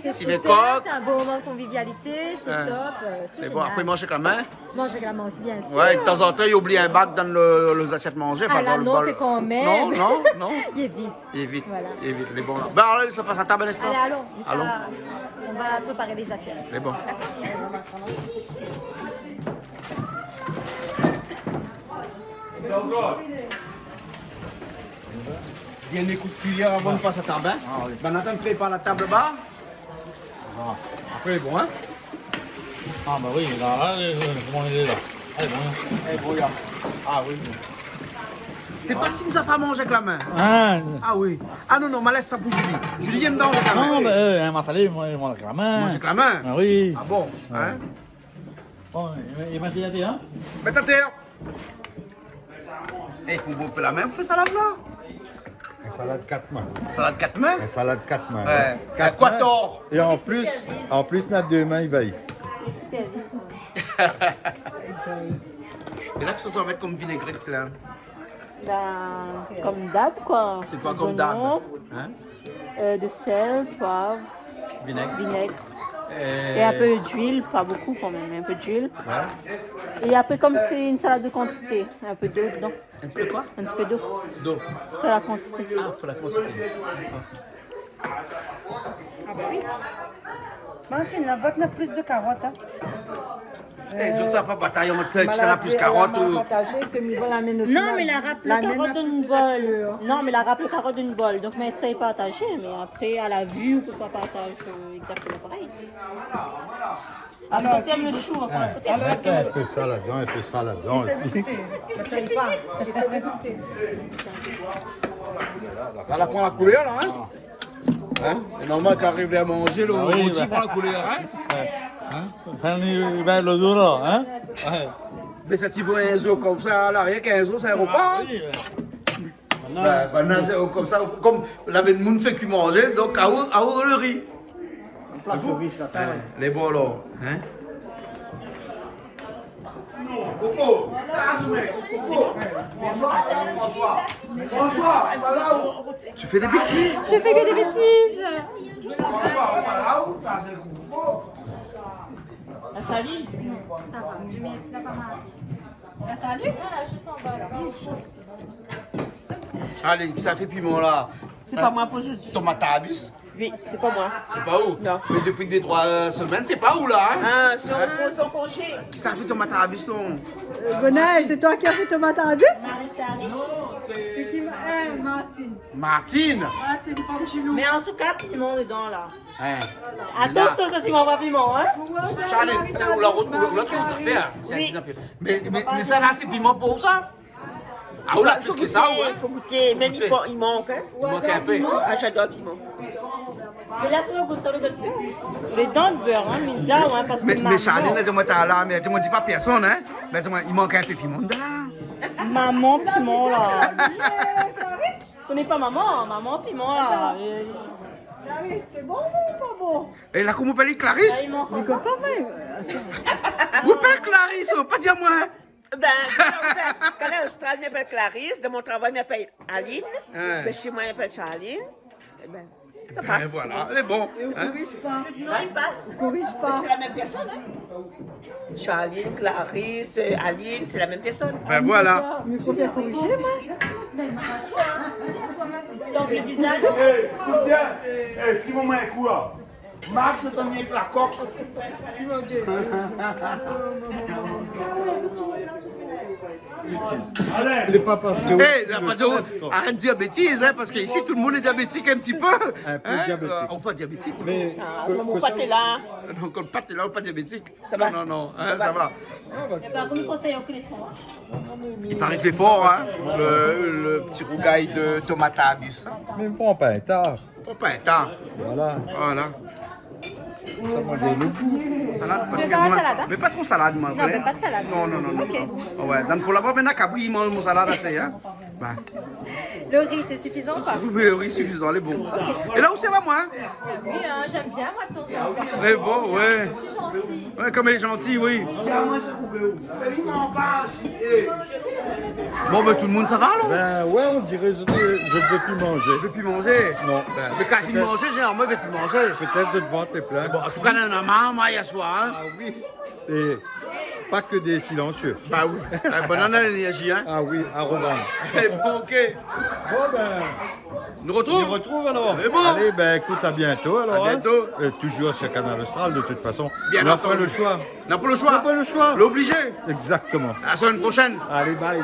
c'est super, c'est un bon moment de convivialité, c'est top, euh, c'est génial. Mé bon, apré, manz avèk la min. Manz avèk la min aussi, bien sûr. Ouais, tazantan, i oubli in bak dan lo, lo zasièt manzé, anfin, dan lo bol. Ah, la, non, té kan mèm. Non, non, non. Li lé vit. Lé vit, voilà, lé vit, lé bon la. Bin, alé, sa pas a tab in instan. Allez, allons. Alon. Sa, on va préparer les assiettes. Lé bon. D'accord. Dernié kou d'kiyèr avan de pas a tab, hein. Ah oui. Bin, nou atann prépar la tab laba. Ah. Apré, lé bon, hein. Ah, ba oui, la, la, euh, koman i lé la ? Ah, lé bon, hein. Eh, bon, ya. Ah oui. Sé pa si mi sa pa manz avèk la min. Hein ? Ah oui. Ah non, non, ma lès sa pou Julie. Julie, vien dan avèk la min. Non, mé, euh, hein, ma salé, moin, moin, avèk la min. Manz avèk la min ? Ah oui. Ah bon, hein ? Ouais. Bon, é, é mèt atèr, hein ? Mèt atèr. Eh, i fo boup la min pou fé salad la. In salad kat min. Salad kat min ? In salad kat min, ouais. Ouais. Kat min. Ékwator. É an plis, an plis, na dé min i vèy. É la, kosa ou sa mèt kom vinégrèt la ? Bin, kom dab, koi. Sé koi kom dab ? Zoignon. Hein ? Euh, de sèl, poiv, vinèg. Vinèg. Euh. É in pé d'luil, pa bokou kan mèm, mé in pé d'luil. Ouais. É apré, kom sé in salad de kantité, in pé d'lo dedan. In ti pé koi ? In ti pé d'lo. D'lo. Fé la kantité. Ah, pou la kantité. Dakor. Ah ba oui. Martine, la vot na plis de karot, hein. Eh, zot sa pa batay ant kisa na plis karot ou... Non, mé la rap lo karot dan in bol. Non, mé la rap lo karot dan in bol. Donk, mé éséy partazé, mé apré, a la vi, ou pé pa partazé, euh, égzaktoman parèy. Ah, mé sa, sé lo shou, hein. Alor, in pé sa ladan, in pé sa ladan. Batay pa. Sa la pran la koulèr la, hein ? Hein ? Lé normal kan ariv lèr manzé, lo roti i pran la koulèr, hein ? Ouais. Hein ? Kan li, li vien lo zour la, hein ? Ouais. Mé sa, ti voi in zour konmsa la, rienk in zour, sé in ropa, hein ? Ah oui, ouais. Bin, banna, sé konmsa, kom lavé d'moun fé kui manzé, donk, aou, aou lo ri. An plas lo ri, la. Hein ? Lé bon, alor, hein ? Tu fais des bêtises ? Je fais que des bêtises. La sali ? Non, sa va. Je mets, c'est pas mal. La sali ? Alé, kisa la fé piman la ? Sé pa moin pou zordi. Tomat arabis ? Oui, sé pa moin. Sé pa ou ? Non. Mé dopi dé troi, euh, semèn, sé pa ou la, hein ? Ah, sé an konzé. Kisa la fé tomat arabis, non ? Euh, Gonaël, c'est toi qui as fait tomate arabis ? Marie-Clarisse. C'est qui, ma-, euh, Martine. Martine ? Martine, fanm shé nou. Mé an tou ka, piman dedan la. Hein. Atansion, sa sé pa piman, hein ? Charlie, euh, ou la rot-, ou la, ou la trouv sa fé, hein ? Oui. Mé, mé, mé sa la, sé piman pou sa ? Ah, ou la plis ke sa, ouais. Fo gouté, fo gouté. Mèm i mank, in. I mank in pé. Ah, j'adore piman. Mé la, sé lo gou, sa, lo gou. Lé dan lo bèr, in, mé sa, ouais, parske... Mé, mé Charline la di amoin talèr, mé èl la di amoin, di pa pèrsone, in. Mé èl la di amoin, i mank in pé piman dedan la. Momon piman la. Ou koné pa momon, momon piman la. Clarisse, sé bon ou pa bon ? É la, koman i apèl, Clarisse ? Ah, i mank ankor. Mé koman, mé, atann. Ou apèl Clarisse, ou pa di amoin. Ben, Kanal, Kanal Austral, mi apèl Clarisse, dan mon travay, mi apèl Aline, mé shé moin, mi apèl Charline. Ében, sa i pas, sé bon. Ben voilà, lé bon, in. Non, i pas. Ou korij pa. Sé la mèm pèrsone, in. Charline, Clarisse, Aline, sé la mèm pèrsone. Ben voilà. Mé fo fé korijé, moin. Donk, lo vizaz. É, ékout bien. É, si momon i kour, Mark, sé ton mié pla kok. Bêtiz. Alé. Lé pa parske... É, na pa de, arèt dir bêtiz, in, parske isi, tout lo moun lé diabétik in ti pé. In pé diabétik. Euh, ou pa diabétik, ou. Mé... Ah, ke, non, ke mon sa paté la. Non, kan lo paté la, ou pa diabétik. Sa va. Non, non, non, in, sa va. Sa va. Mé par kont, mi konsèy aou ke lé for, in. I paré ke lé for, in. Lo, lo ti rougay de tomat a bis, in. Mé pran pa in tar. Pran pa in tar. Voilà. Voilà. Sa va donn lo gou. Salad, parske moin, mé pa tro salad, moin, ou koné. Non, mé pa de salad. Non, non, non, non. Ok. Ah ouais, dan lo fon laba, mintnan, kabri i manz mon salad asé, in. Ben. Le riz, c'est suffisant ou pas ? Oui, oui, le riz suffisant, lé bon. Ok. É la, ou sa va, moin, in ? Oui, hein, j'aime bien, moi, de temps en temps. Lé bon, ouais. Je suis gentille. Ouais, konm lé zanti, oui. Bon, ben, tout lo moun, sa va, alor ? Ben ouais, on dirait, je, je ne veux plus manger. Ou vé pi manzé ? Non. Ben, mé kan i fine manzé, zénéralman, i vé pi manzé. Peut-être le ventre est plein. Bon, an tou ka, nana mar, moin, yèr soir, in. Ah oui. Et pas que des silencieux. Bah oui. Euh, banane à l'énergie, hein. Ah oui, à revendre. Eh bon, ok. Bon, ben, nou artrouv. Nou artrouv alors. C'est bon. Allez, ben, écoute, à bientôt alors, hein. À bientôt. Euh, toujours sur Kanal Austral, de toute façon. Bien entendu. On n'a pas le choix. On n'a pas le choix. On n'a pas le choix. L'obligé. Exactement. À la semaine prochaine. Allez, bye.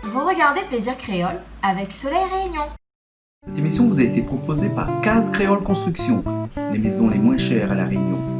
Vous regardez Plaisir Créole avec Soleil Réunion. Cette émission vous a été proposée par Case Créole Construction, les maisons les moins chères à La Réunion.